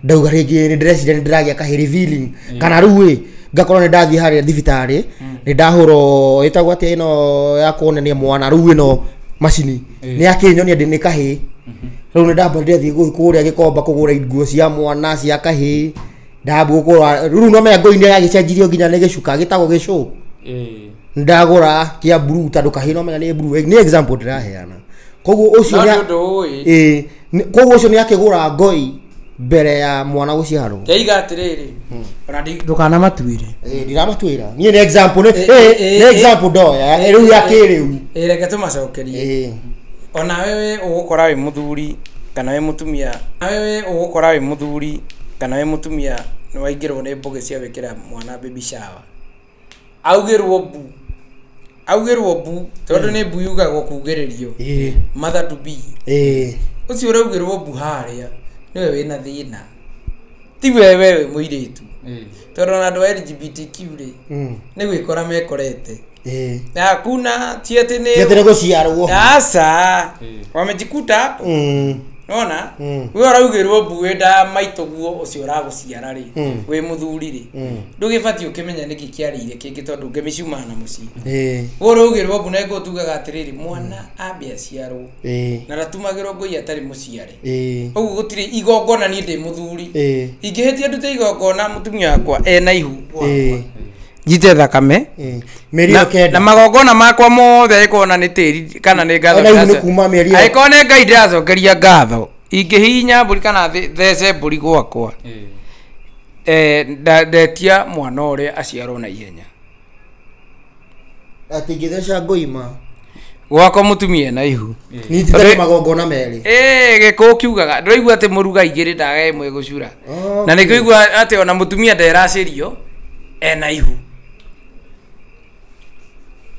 Speaker 3: ndauga rĩngĩ nĩ ndĩreciria nĩ ndĩragĩa kahĩ revealing kana rĩu ĩ ngakorwo nĩ ndathiĩ harĩa thibitarĩ nĩ ndahũrwo ĩtagwo atĩa ĩno ya kuonania mwana rĩu ĩno macini nĩ akĩnyonia ndĩ nĩ kahĩ. Rĩu nĩ ndamba ndĩrathiĩ kũrĩa Gĩkomba kũgũra nguo cia mwana cia kahĩ, ndamba gũkũra rĩu no menya ngoi nĩ yagĩcenjirio nginya nĩ gĩcuka gĩtagwo gĩcũ. Ndagũra kĩa blue tondũ kahĩ no menya nĩ blue, nĩ example ndĩraheana. Koguo ũcio nĩ koguo ũcio nĩ akĩgũra ngoi mbere ya mwana gũciarwo.
Speaker 2: Ndaiga atĩrĩrĩ, ona ndũkanamatuĩre.
Speaker 3: Ndiramatuĩra. Niĩ nĩ example nĩ example ndoya rĩu ya kĩrĩu.
Speaker 2: Reke tũmacokerie. Ona wewe ũgũkora wĩ mũthuri kana wĩ mũtumia, wewe ũgũkora wĩ mũthuri kana wĩ mũtumia nĩ waingĩrwo nĩ mbũgĩ cia gwĩkĩra mwana baby shower. Augĩrwo mbu. Augĩrwo mbu tondũ nĩ mbu yugagwo kugĩrĩrio. Mother to be. Ũcio ũraugĩrwo mbu harĩa nĩwe wĩna thĩna. Ti wewe wĩ mũirĩtu. Tondũ ona andũ a LGBTQ rĩ, nĩ gwĩkora mekorete. Na hakuna ti atĩ nĩ
Speaker 3: ti atĩ nĩ gũciarwo.
Speaker 2: Aca. Wamejikuta hapo. Nona? We ũraugĩrwo mbu wĩ nda maitũguo ũcio ũragũciara rĩ, wĩ mũthuri rĩ, ndũgĩbatiĩ ũkĩmenya nĩkĩ kĩarĩire kĩngĩ tondũ ngemi ciumaga na mũciĩ. We ũraugĩrwo mbu na ngũ tugaga atĩrĩrĩ, mwana ambe aciarwo na ndatumagĩrwo ngũi atarĩ mũciare. Ũguo gũtirĩ igongona niĩ ndĩ mũthuri. Ingĩhĩtia ndute igongona mũtumia wakwa ena ihu gwakwa. Njite thakame na magongona makwa mothe angĩkorwo nĩ tĩri kana nĩ ngatho angĩkorwo nĩ Ngai ndĩracokeria ngatho ingĩhihinya mbũri kana thece mbũri gwakwa ndetia mwana ũrĩa aciarwo na ihenya.
Speaker 3: Atĩ ingĩtheca ngoima
Speaker 2: gwakwa mũtumia ena ihu
Speaker 3: nyitithanie magongona merĩ.
Speaker 2: Gĩkũyũ kiugaga ndũraigua atĩ mũruga igĩrĩ ndaga ĩmwe gũcura. Na nĩkĩo igua atĩ ona mũtumia nderacĩrio ena ihu.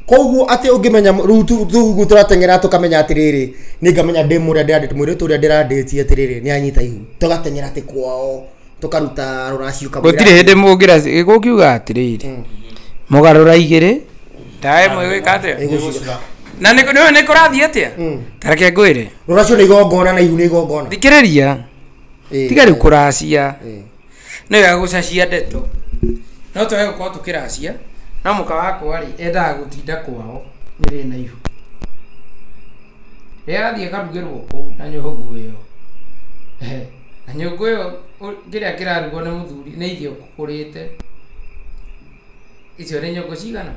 Speaker 3: Koguo atĩ ũngĩmenya rĩu tu tũrateng'era tũkamenya atĩrĩrĩ nĩ ngamenya ndĩ mũrĩa ndĩrandĩte mũirĩtu ũrĩa ndĩrandĩtie atĩrĩrĩ nĩ anyita ihu tũgateng'era atĩ kwao tũkaruta rũracio kamũira.
Speaker 2: Gũtirĩ hĩndĩ mũngĩra gĩkũyũ kiugaga atĩrĩrĩ mũgarũra igĩrĩ ndaga ĩmwe gwĩka atĩa na nĩ kũrathiĩ atĩa. Ta reke ngwĩre
Speaker 3: rũracio nĩ igongona na ihu nĩ igongona.
Speaker 2: Thikĩrĩria tiga rĩu kũracia nĩ wega gũcacia ndeto no twage gũkorwo tũkĩracia no mũka wakwa rĩ endaga gũtinda kwao nĩ rĩ na ihu. Rĩrĩa athiĩ akarugĩrwo kũu na nyũngũ ĩyo, na nyũngũ ĩyo kĩrĩa kĩrarugwo nĩ mũthuri nĩ irio ũkũrĩte icio nĩ nyũngũ cigana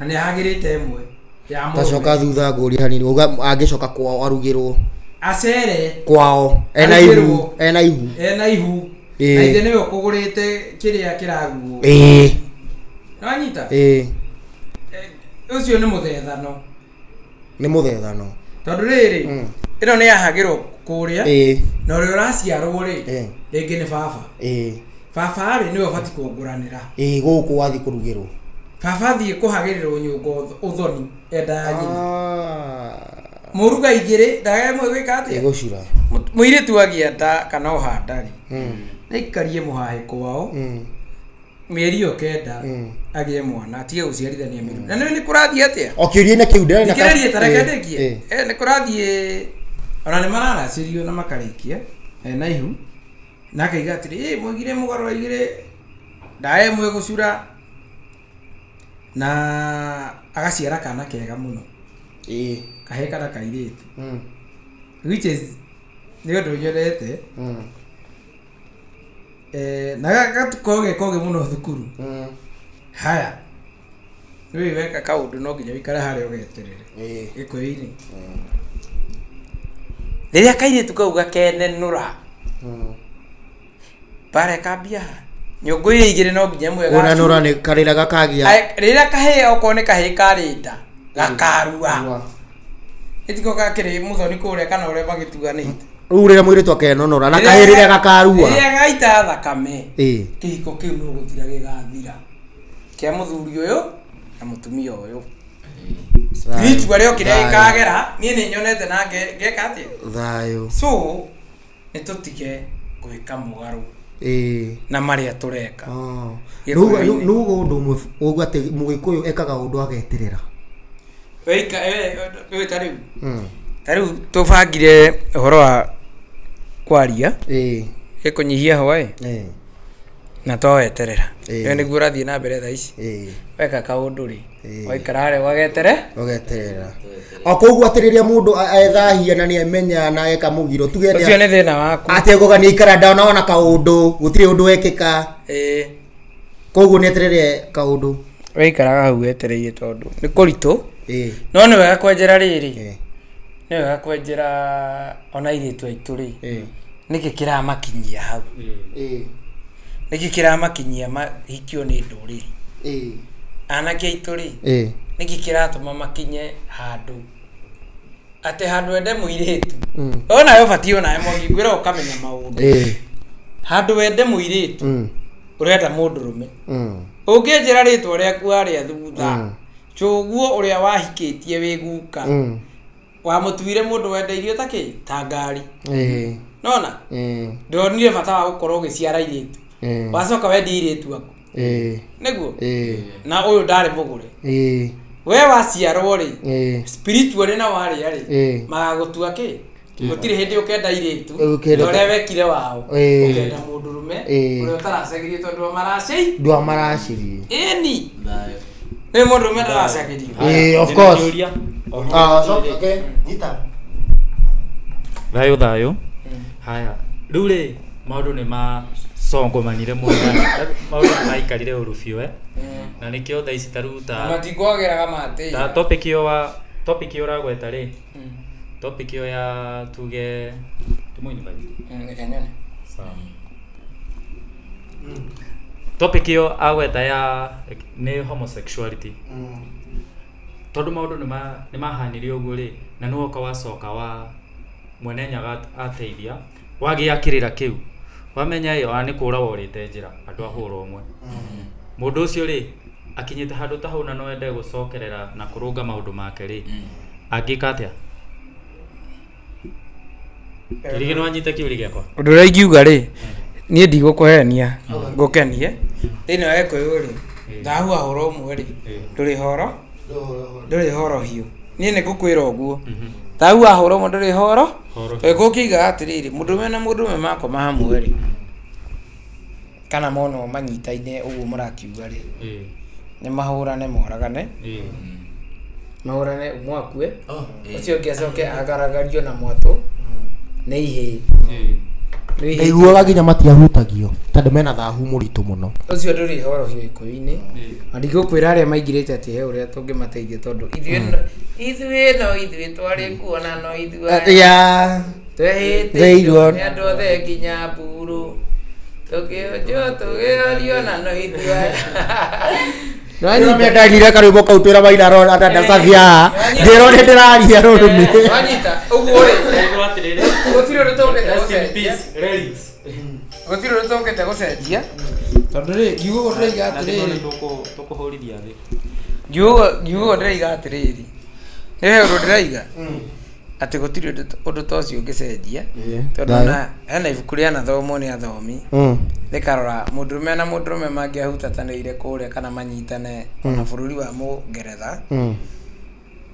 Speaker 2: na nĩ ahagĩrĩte ĩmwe ya mũrũme.
Speaker 3: Tacoka thutha ngũrie hanini uga angĩcoka kwao arugĩrwo
Speaker 2: acere
Speaker 3: kwao ena ihu ena ihu
Speaker 2: ena ihu na ithe nĩwe ũkũgũrĩte kĩrĩa kĩrarugwo. Nĩwanyita? Ũcio nĩ mũthethano.
Speaker 3: Nĩ mũthethano.
Speaker 2: Tondũ rĩrĩ ĩno nĩ yahagĩrwo kũrĩa na ũrĩa ũraciarwo rĩ rĩngĩ nĩ baba. Baba rĩ nĩwe ũbatiĩ kũngũranĩra.
Speaker 3: Gũkũ wathiĩ kũrugĩrwo.
Speaker 2: Baba athiĩ kũhagĩrĩrwo nyũngũ ũthoni enda ya nyina. Mũruga igĩrĩ ndaga ĩmwe gwĩka atĩa?
Speaker 3: Ĩgũcura.
Speaker 2: Mũirĩtu agĩa nda kana oha nda rĩ nĩaikarie mũhahĩ kwao mĩeri ĩyo kenda agĩe mwana atige gũciarithania mĩrimũ. Na nĩ kũrathiĩ atĩa?
Speaker 3: O kĩũria-inĩ kĩu ndĩrarĩ na
Speaker 2: thikĩrĩria ta reke ndĩkie. Nĩ kũrathiĩ ona nĩ mararacĩrio na makarĩkia ena ihu na akaiga atĩrĩ mwaigire mũgarũra igĩrĩ ndaga ĩmwe gũcura Na agaciara kana kega muno. Kahe kana kairĩtu. Which is nĩ ũndũ nyendete. Na gatukorwo ge koge muno thukuru. Haya. Rĩu weka kaũndũ no nginya wĩikare harĩa ũgeterere. Gĩkũyũ-inĩ. Rĩrĩa kairĩtu kau gakenenũra. Bare kambia. Nyũngũ iria igĩrĩ no nginya ĩmwe
Speaker 3: Kũnenũra nĩ karĩra gakagia.
Speaker 2: Rĩrĩa kahĩĩ okorwo nĩ kahĩĩ karĩ nda gakarua. Ĩtiko gakĩrĩ mũthoni kũrĩa kana ũrĩa magĩtuganĩte.
Speaker 3: Rĩu rĩrĩa mũirĩtu akenonora na kahĩĩ rĩrĩa gakarua.
Speaker 2: Rĩrĩa gaita thakame. Kĩhiko kĩu no gũthira gĩgathira. Kĩa mũthuri ũyũ na mũtumia ũyũ. Spiritual rĩo kĩrĩa gĩkagera niĩ nĩ nyonete na ngeka atĩa.
Speaker 3: Thayũ.
Speaker 2: So nĩ tũtige gwĩka mũgarũ. Na marĩa tũreka.
Speaker 3: Nũguo ũndũ ũmwe ũguo atĩ mũgĩkũyũ ekaga ũndũ ageterera.
Speaker 2: Wĩka wĩ ta rĩu. Ta rĩu tũbangire ũhoro wa kwaria. Gĩkũnyihia hwaĩ. Na twaweterera. Ĩyo nĩguo ũrathiĩ na mbere thaa ici. Weka kaũndũ rĩ. Waikara harĩa ũgagetere.
Speaker 3: Ũgeterera. O koguo atĩ rĩrĩa mũndũ ethahia na nĩemenya na eka mũgiro tuge
Speaker 2: ũcio nĩ thĩna waku.
Speaker 3: Atĩ ngoga nĩ aikara ndona kaũndũ gũtirĩ ũndũ wekĩka. Koguo nĩeterere kaũndũ.
Speaker 2: Waikaraga hau wetereire tondũ nĩ kũritũ. No nĩ wega kwenjera rĩrĩ. Nĩ wega kwenjera ona airĩtu aitũ rĩ. Nĩkĩ kĩramakinyia hau? Nĩkĩ kĩramakinyia mahikio nĩ ndũrĩrĩ? Anake aitũ rĩ. Nĩkĩ kĩratũma makinye handũ atĩ handũ ende mũirĩtu. Ona we ũbatiĩ onawe Mwangi ngwĩra ũkamenya maũndũ. Handũ wende mũirĩtu ũrenda mũndũrũme. Ũngĩnjĩra rĩtwa rĩaku harĩa thutha Njoguo ũrĩa wahikĩtie wĩ guka wamũtuire mũndũ wenda irio ta kĩ ta ngari. Nona ndonire bata wa gũkorwo ũgĩciara airĩtu. Wacoka wendia airĩtu aku. Nĩguo na ũyũ ndarĩ mũgũre. We waciarwo rĩ spiritually na warĩa rĩ magagũtua kĩ gũtirĩ hĩndĩ ũkenda airĩtu ũrĩa wekire wao ũkenda mũndũrũme ũrĩa ũtaracagirio tondũ wa maracĩ
Speaker 3: ndwamaracĩrie.
Speaker 2: Ĩni nĩ mũndũrũme ndaracagĩrio.
Speaker 3: Of course. Okay. Nyita.
Speaker 4: Thayũ thayũ. Haya rĩu rĩ maũndũ nĩ macongomanire mũno. Maũndũ nĩ maikarire ũru biũ na nĩkĩo thaa ici ta rĩu ta
Speaker 2: matikwagĩraga matĩ.
Speaker 4: Ta topic ĩyo wa topic ĩyo ũragweta rĩ topic ĩyo ya tuge tũmũ-invite.
Speaker 2: Reke nyone.
Speaker 4: Sawa. Topic ĩyo agweta ya nĩ homosexuality. Tondũ maũndũ nĩ mahanire ũguo rĩ na nĩ woka wacoka wa mwene Nyaga ateithia wagĩa kĩrĩra kĩu wamenya ĩyo nĩ kũra worĩte njĩra andũ ahũra ũmwe. Mũndũ ũcio rĩ akinyĩte handũ ta hau na no ende gũcokerera na kũrũnga maũndũ make rĩ angĩka atĩa? Kĩrĩgĩ no anyite kĩũria gĩakwa.
Speaker 2: Ũndũ ũrĩa ingiuga rĩ niĩ ndigũkũhenia ngũkenie thĩinĩ wa Gĩkũyũ rĩ thahu ahũra ũmwe rĩ ndũrĩ horo ndũrĩ horo hiũ. Niĩ nĩ ngũkwĩra ũguo thahu ahũra ũmwe ndũrĩ horo tondũ ũkĩigaga atĩrĩrĩ mũndũrũme na mũndũrũme makoma hamwe rĩ kana monwo manyitaine ũguo mũrakiuga rĩ nĩ mahũrane moragane mahũrane ũmwe akue ũcio ũngĩ acoke agaragario na mwatũ nĩ ihĩĩ.
Speaker 3: Ndaiguaga nginya matiahutagio tondũ mena thahu mũritũ mũno.
Speaker 2: Ũcio ndũrĩ horo hiũ Gĩkũyũ-inĩ na ndigũkwĩra arĩa maingĩrĩte atĩ he ũrĩa tũngĩmateithia tondũ ithuĩ no ithuĩ twarĩ kuona no ithuĩ aya twehĩtĩirwo nĩ andũ othe nginya mburu tũkĩũnjwo tũgĩorio na no ithuĩ aya.
Speaker 3: Nĩndagire karwĩmbo kau twĩra maina ndacabia ndĩro nĩ ndĩraria rũrĩmĩ.
Speaker 2: Wanyita ũguo rĩ gũtirĩ ũndũ tũngĩte gũcenjia. Gũtirĩ ũndũ tũngĩte gũcenjia tondũ rĩ ngiuga ũguo ndĩraiga atĩrĩrĩ
Speaker 4: tũkũhũrithia thĩ.
Speaker 2: Ngiuga ũguo ndĩraiga atĩrĩrĩ nĩ he ũndũ ndĩraiga atĩ gũtirĩ ũndũ ta ũcio ũngĩcenjia tondũ na hena ibuku rĩanathomwo nĩ athomi rĩkarora mũndũrũme na mũndũrũme mangĩahutatanĩire kũrĩa kana manyitane ona bũrũri wa Mũngeretha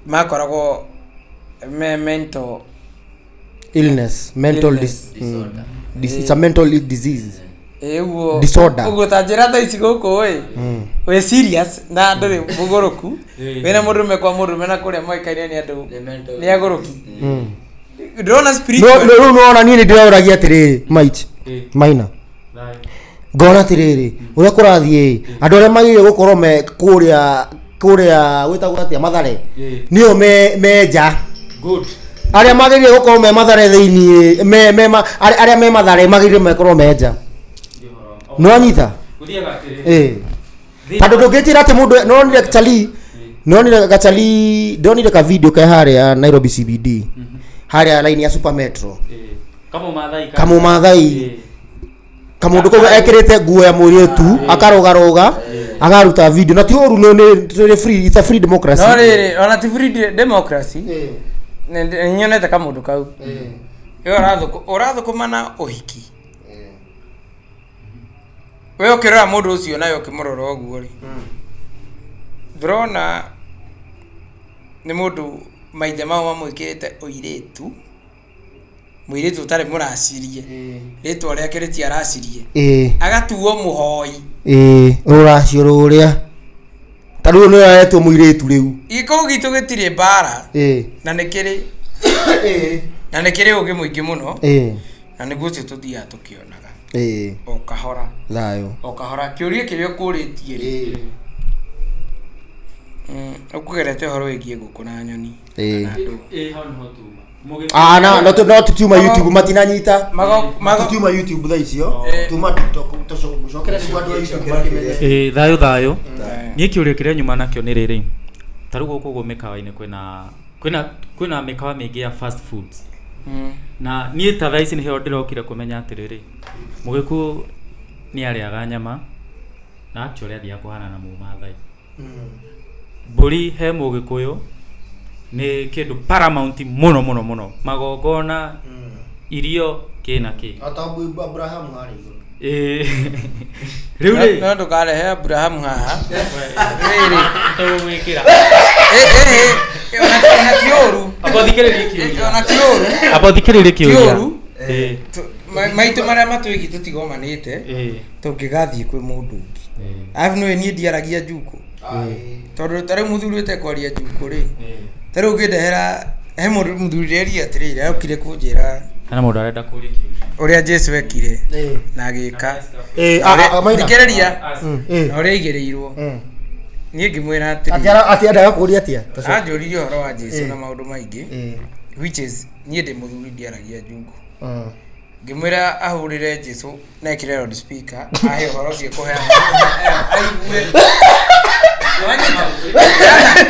Speaker 2: makoragwo me mental
Speaker 3: illness, mental disorder. It's a mental disease.
Speaker 2: Ĩguo
Speaker 3: Disorder.
Speaker 2: Ũguo ta njĩra thaa ici gũkũ ĩ wĩ serious na ndũrĩ mũgũrũku wĩna mũndũrũme kwa mũndũrũme na kũrĩa moĩkaine nĩ andũ nĩ agũrũki ndĩrona
Speaker 3: No
Speaker 2: spiritual
Speaker 3: rĩu nĩwona niĩ nĩ ndĩroragia atĩrĩrĩ mait maina ngona atĩrĩrĩ ũrĩa kũrathiĩ andũ arĩa magĩrĩire gũkorwo me kũrĩa kũrĩa gwĩtagwo atĩa Mathare nĩo me nja
Speaker 4: Good.
Speaker 3: arĩa magĩrĩire gũkorwo me Mathare thĩiniĩ me arĩa me Mathare magĩrĩire mekorwo me nja nĩwanyita
Speaker 4: Gũthiaga atĩrĩrĩ.
Speaker 3: ĩĩ tondũ ndũngĩnjĩra atĩ mũndũ nonire Charlie nonire gachali ndonire ka video ke harĩa Nairobi CBD harĩa line ya Super Metro
Speaker 4: Kamũmathai.
Speaker 3: Kamũmathai kamundu kau ekirite nguo ya mũirĩtu akarugaruga agaruta video na ti ũru nĩ free, it's a free democracy.
Speaker 2: No rĩrĩ ona ti free democracy nĩ nyonete kamũndũ kau ĩyo ũrathũkũma na ũhiki we ũkĩrora mũndũ ũcio nawe ũkĩmũrora ũguo rĩ ndĩrona nĩ mũndũ maithe mao mamwĩkĩrĩte ũirĩtu mũirĩtu ũtarĩ mũracirie rĩtwa rĩake rĩtiaracirie agatuo mũhoi
Speaker 3: ĩĩ rũracio rũrĩa ta rĩu nĩ aretwo mũirĩtu rĩu
Speaker 2: gĩkũyũ gitũ gĩtirĩ mbara na nĩ kĩrĩ na nĩ kĩrĩ ũgĩ mũingĩ mũno na nĩguo ũcio tũthiaga tũkĩonaga o kahora
Speaker 3: thayũ
Speaker 2: o kahora kĩũria kĩrĩa ũkũrĩtie rĩ ũkũgerete ũhoro wĩgiĩ ngũkũ na nyoni na andũ.
Speaker 4: Hau nĩho tuma.
Speaker 3: Ah, na no tutiuma YouTube matinanyita
Speaker 2: Mago
Speaker 3: tutiuma YouTube thaa icio tuma TikTok tũcokere nĩguo andũ a YouTube makĩmenye.
Speaker 4: Thayũ thayũ niĩ kĩũria kĩrĩa nyuma nakĩo nĩ rĩrĩ ta rĩu gũkũ ũguo mĩkawa-inĩ kwĩna mĩkawa mĩingĩ ya fast foods na niĩ ta thaa ici nĩho ndĩrokire kũmenya atĩrĩrĩ mũgĩkũyũ nĩ arĩaga nyama na actually athiaga kũhana na mũmathai mbũri he mũgĩkũyũ nĩ kĩndũ paramount mũno mũno mũno magongona irio kĩ na kĩ
Speaker 3: Ata Abrahamu harĩ igũrũ.
Speaker 4: Rĩu rĩ
Speaker 2: no ndũkarehe Abrahamu haha rĩrĩ
Speaker 4: tũgũgwĩkĩra
Speaker 2: ona ti ũru
Speaker 4: amba thikĩrĩrie kĩũria
Speaker 2: ona ti ũru
Speaker 4: amba thikĩrĩrie kĩũria
Speaker 2: Ti ũru. Maitũ marĩa matwĩgiĩ tũtigomanĩte tũngĩgathiĩ kwĩ mũndũ ũngĩ arabu nĩwe niĩ ndiaragia njukũ tondũ ta rĩu mũthuri ũtekwaria njukũ rĩ ta rĩu ũngĩndehera he mũndũ mũthuri ndĩreria atĩrĩrĩ okire kũnjĩra
Speaker 4: hena mũndũ arenda kũria kĩũria
Speaker 2: ũrĩa Jesu ekire na agĩka
Speaker 3: Maina.
Speaker 2: thikĩrĩria na ũrĩa aigĩrĩirwo niĩ ngĩmwĩra atĩrĩrĩ
Speaker 3: Atĩ endaga kũria atĩa
Speaker 2: anjũririe ũhoro wa Jesu na maũndũ maingĩ which is niĩ ndĩ mũthuri ndiaragia njukũ ngĩmwĩra ahũrĩre Jesu na ekĩre loudspeaker ahe ũhoro ũcio kũheana aigue Wanyita?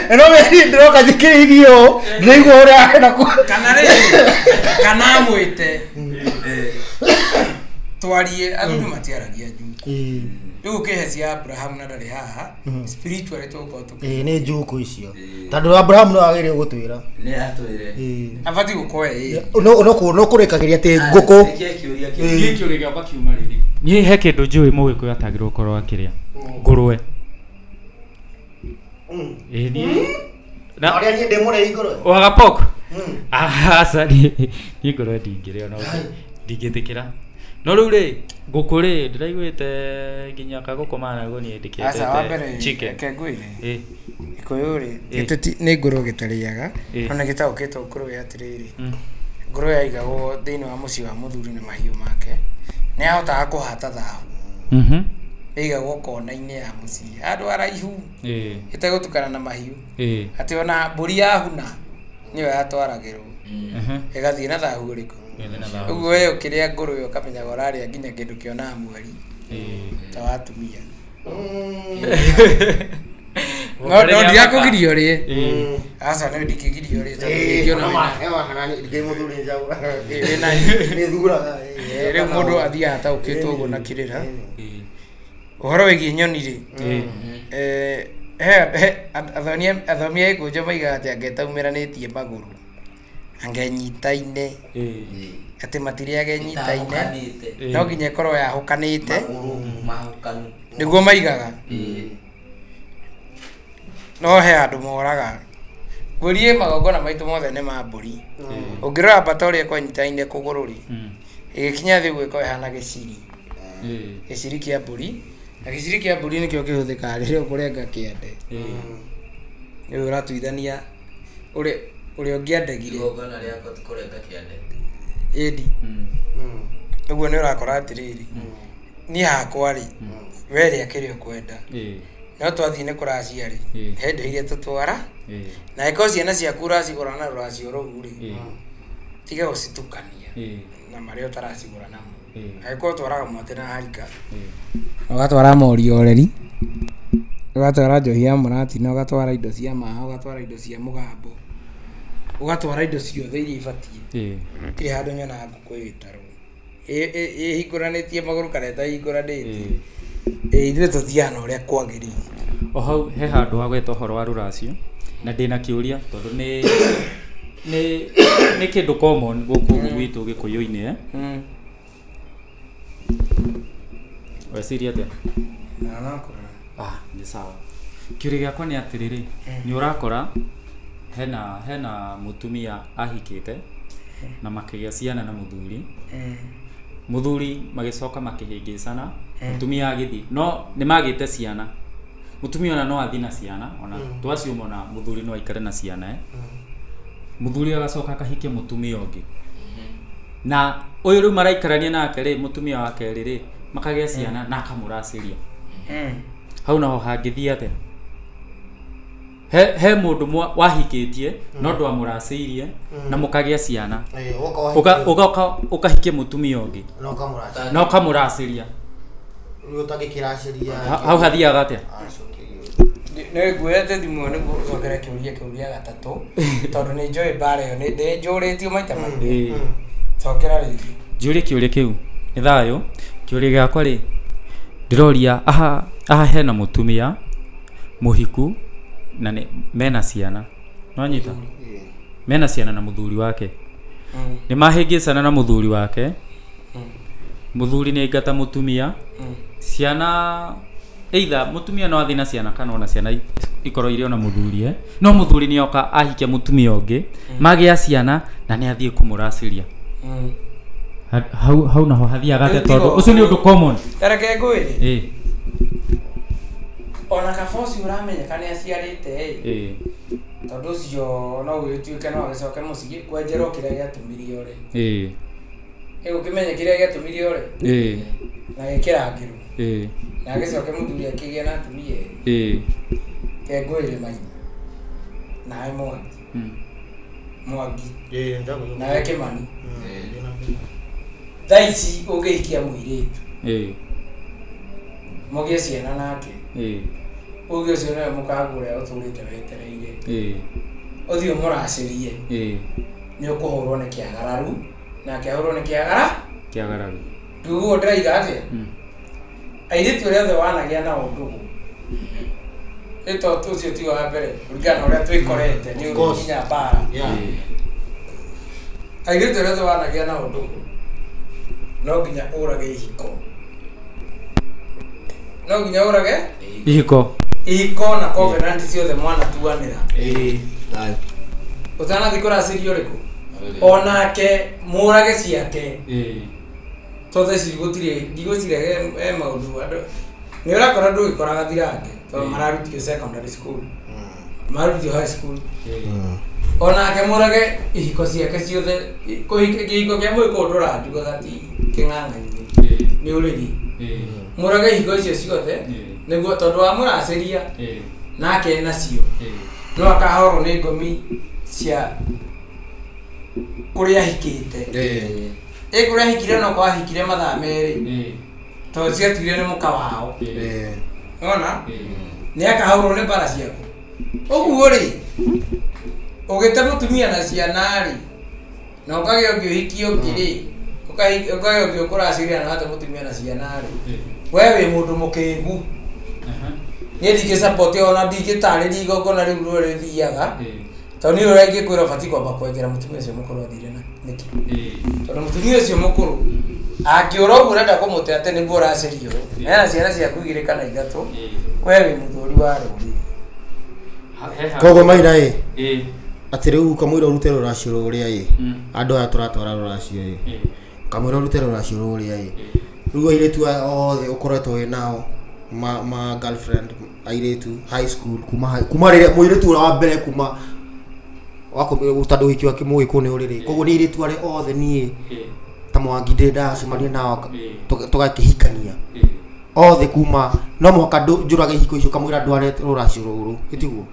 Speaker 3: Ĩno nĩ ndĩroka thikĩrĩirie ũũ ndĩraigua ũrĩa arenda
Speaker 2: kana rĩrĩ kana amwĩte twarie athuri matiaragia njukũ rĩu ũkĩhe cia Abrahamu na ndarĩ haha spiritually tũgũkorwo tũkĩ
Speaker 3: Ĩĩ nĩ njukũ icio tondũ Abrahamu no agĩrĩire gũtwĩra
Speaker 1: Nĩ atwĩre.
Speaker 2: abatiĩ gũkorwo ĩ
Speaker 3: no kũrĩkagĩria atĩ ngũkũ
Speaker 1: Nĩkĩĩ kĩũria kĩu?
Speaker 4: niĩ kĩũria gĩakwa kiuma rĩrĩ niĩ he kĩndũ njũĩ mũgĩkũyũ atagĩrĩirwo gũkorwo akĩrĩa ngũrwe ĩĩ niĩ na
Speaker 3: Arĩa niĩ ndĩ mũrĩi ngũrwe
Speaker 4: waga pork aca niĩ ngũrwe ndingĩrĩa no ndingĩtĩkĩra no rĩu rĩ ngũkũ rĩ ndĩraiguĩte nginya kagũkũ managuo niĩ
Speaker 2: aca wa mbere
Speaker 4: ndĩkĩendete chicken
Speaker 2: reke ngwĩre
Speaker 4: ĩĩ
Speaker 2: gĩkũyũ rĩ nĩ ngũrwe gĩtarĩaga no nĩ gĩtaũkĩtwo ngũrwe atĩrĩrĩ ngũrwe yaigagwo thĩinĩ wa mũciĩ wa mũthuri na mahiũ make nĩ yahotaga kũhata thahu ĩigagwo kona-inĩ ya mũciĩ handũ haraihu
Speaker 4: ĩĩ
Speaker 2: ĩtegũtukana na mahiũ
Speaker 4: ĩĩ
Speaker 2: atĩ ona mbũri yahuna nĩyo yatwaragĩrwo ĩgathiĩ na thahu ũrĩkũ
Speaker 4: Ĩgathiĩ na thahu.
Speaker 2: ũguo we ũkĩrĩa ngũrwe ũkamenyaga ũrarĩa nginya kĩndũ kĩonaga mweri ta wa atumia no no ndirakũgiria ũrĩe aca no ndingĩgiria ũrĩe tondũ ndingĩona wĩna rĩu mũndũ athiaga ataũkĩtwo ũguo na kĩrĩra ũhoro wĩgiĩ nyoni rĩ athomi a gĩkũnjo maigaga atĩ angetaumĩranĩtie magũrũ angenyitaine atĩ matirĩage nyitaine
Speaker 1: Ĩtahũkanĩte.
Speaker 2: no nginya ĩkorwo yahũkanĩte
Speaker 1: Magũrũ mahũkanu.
Speaker 2: nĩguo maigaga no he andũ moraga ngũrie magongona maitũ mothe nĩ ma mbũri ũngĩrora mbata ũrĩa ĩkonyitaine kũgũrũ rĩ ĩgĩkinya thĩ ũguo ĩkorwo ĩhana gĩciri Gĩciri kĩa mbũri na gĩciri kĩa mbũri nĩkĩo kĩhũthĩkaga rĩrĩa ũkũrenga kĩande. Rĩu ũratuithania ũrĩa ũngĩandegire
Speaker 1: Igongona rĩakwa ti kũrenga kĩande.
Speaker 2: Ĩndi ũguo nĩ ũrakora atĩrĩrĩ niĩ hakwa rĩ we rĩa kĩrĩa ũkwenda no twathiĩ nĩ kũracia rĩ he indo iria tũtwara na ĩkorwo ciana ciaku ũracigũra na rũracio rũu rĩ tiga gũcitukania na marĩa ũtaracigũra namo. Angĩkorwo ũtwaraga mwatĩ na harika ũgatwara mori oreri ũgatwara njohi ya mũratina ũgatwara indo cia maha ũgatwara indo cia mũgambo ũgatwara indo ciothe iria ibatiĩ. Gũtirĩ handũ nyonaga ngũkũ ĩgĩtarwo ĩhingũranĩtie magũrũ kana ĩtahingũranĩtie. Ithuĩ tũthiaga na ũrĩa kwagĩrĩire.
Speaker 4: O hau he handũ hagweta ũhoro wa rũracio na ndĩna kĩũria tondũ nĩ kĩndũ common gũkũ gwitũ gĩkũyũ-inĩ. Weciria atĩa? Nĩ sawa. Kĩũria gĩakwa nĩ atĩrĩrĩ, nĩ ũrakora hena mũtumia ahikĩte na makĩgĩa ciana na mũthuri. Mũthuri magĩcoka makĩhĩngĩcana, mũtumia agĩthiĩ no nĩ magĩte ciana. Mũtumia ona no athiĩ na ciana ona twaciuma ona mũthuri no aikare na ciana. Mũthuri agacoka akahikia mũtumia ũngĩ. Na ũyũ rĩu maraikarania nake rĩ mũtumia wa kerĩ rĩ makagĩa ciana na akamũracĩria. Hau naho hangĩthiĩ atĩa? He mũndũ wahikĩtie no ndwamũracĩirie na mũkagĩa ciana. Ũkahikia mũtumia ũngĩ na ũkamũracĩria. Hau hathiaga atĩa?
Speaker 2: Nĩ nguoyete thimũ nĩguo ũcokere kĩũria kĩu gĩa gatatũ tondũ nĩ njũĩ mbara ĩyo nĩ njũrĩtio maita maingĩ. Cokera rĩngĩ.
Speaker 4: Njũrie kĩũria kĩu. Nĩ thayũ. Kĩũria gĩakwa rĩ ndĩroria aha hena mũtumia mũhiku na nĩ mena ciana. Nĩwanyita? Mena ciana na mũthuri wake. Nĩ mahĩngĩcana na mũthuri wake. Mũthuri nĩ aingata mũtumia. Ciana either mũtumia no athiĩ na ciana kana ona ciana ikorwo irĩ ona mũthuri no mũthuri nĩ oka ahikia mũtumia ũngĩ magĩa ciana na nĩ athiĩ kũmũracĩria. Hau naho hathiaga atĩa tondũ ũcio nĩ ũndũ common.
Speaker 2: Reke ngwĩre. Ona kaba ũcio ũramenyeka nĩ aciarĩte ĩ tondũ ũcio no gũgĩtuĩke no agĩcoke mũciĩ kwenjerwo kĩrĩa gĩatũmire ore. Ĩgũkĩmenye kĩrĩa gĩatũmire ore na gĩkĩrangĩrwo na agĩcoke mũthuri akĩgĩa na atumia erĩ. Ke ngwĩre Maina nawe Mwangi Mwangi nawe Kĩmani thaa ici ũngĩhikia mũirĩtu mũgĩe ciana nake ũgĩ ũcio nĩwe mũkango ũrĩa ũtũrĩte wetereire ũthiĩ ũmũracĩrie nĩ ũkũhũrwo nĩ kĩagararu nake ahũrwo nĩ kĩagararu. Ũguo ndĩraiga atĩa? Airĩtu arĩa othe wanagĩa nao ndũgũ ĩto ũcio ti wa mbere kũringana na ũrĩa twĩkorete nĩ ũndũ nginya mbara. Airĩtu arĩa othe wanagĩa nao ndũgũ no nginya ũrage ihiko. No nginya ũrage
Speaker 4: ihiko.
Speaker 2: Ihiko na covenant ciothe mwanatuanĩra. Ũtanathiĩ kũracĩria ũrĩkũ? Onake mũrage ciake. Tondũ ici gũtirĩ ndigwĩciria he maũndũ andũ nĩ ũrakora ndũgĩkora gathirange tondũ mararutio secondary school mararutio high school. Onake mũrage ihiko ciake ciothe kĩhiko kĩa mũgĩkũyũ ndũranjugaga ti kĩng'ang'a-inĩ nĩ ũrĩrĩ. Mũrage ihiko icio ciothe nĩguo tondũ wamũracĩria nake nacio no akahorwo nĩ ngomi cia kũrĩa ahikĩte. Kũrĩa ahikire no kwahikire mathaa merĩ tondũ ciatuire nĩ mũka wao. Ona nĩ akahũrwo nĩ mbara ciaku. Ũguo rĩ ũgĩte mũtumia na ciana rĩ na ũkagĩa ũngĩ ũhikie ũngĩ rĩ ũkagĩa ũngĩ ũkũracĩria na wate mũtumia na ciana rĩ we wĩ mũndũ mũkĩgu. Niĩ ndingĩ support ona ndingĩtarĩria igongona rĩu rũrĩa rĩthiaga tondũ niĩ ũrĩa ingĩkwĩra ũbatiĩ kwamba kwenjera mũtumia ũcio mũkũrũ athire na nĩkĩ tondũ mũtumia ũcio mũkũrũ angĩũra ũguo ũrenda kũmũte atĩ nĩguo ũracĩrio ena ciana ciaku igĩrĩ kana ithatũ we wĩ mũthuri wa rũrĩrĩ.
Speaker 3: Koguo Maina ĩ atĩ rĩu kamũira ũrute rũracio rũrĩa ĩ andũ aya tũratwara rũracio ĩ kamũira ũrute rũracio rũrĩa ĩ Rĩu airĩtu aya othe ũkoretwo wĩ nao ma girlfriend airĩtu high school kuma rĩrĩa mũirĩtu ũrĩa wa mbere kuma tondũ ũhiki wa Mũgĩkũyũ nĩ ũrĩrĩ koguo nĩ airĩtu arĩa othe niĩ ta Mwangi ndĩ ndacemania nao tũgakĩhikania othe kuma no mũhaka njũrage ihiko icio kamũira ndware rũracio rũrũ ĩtiguo.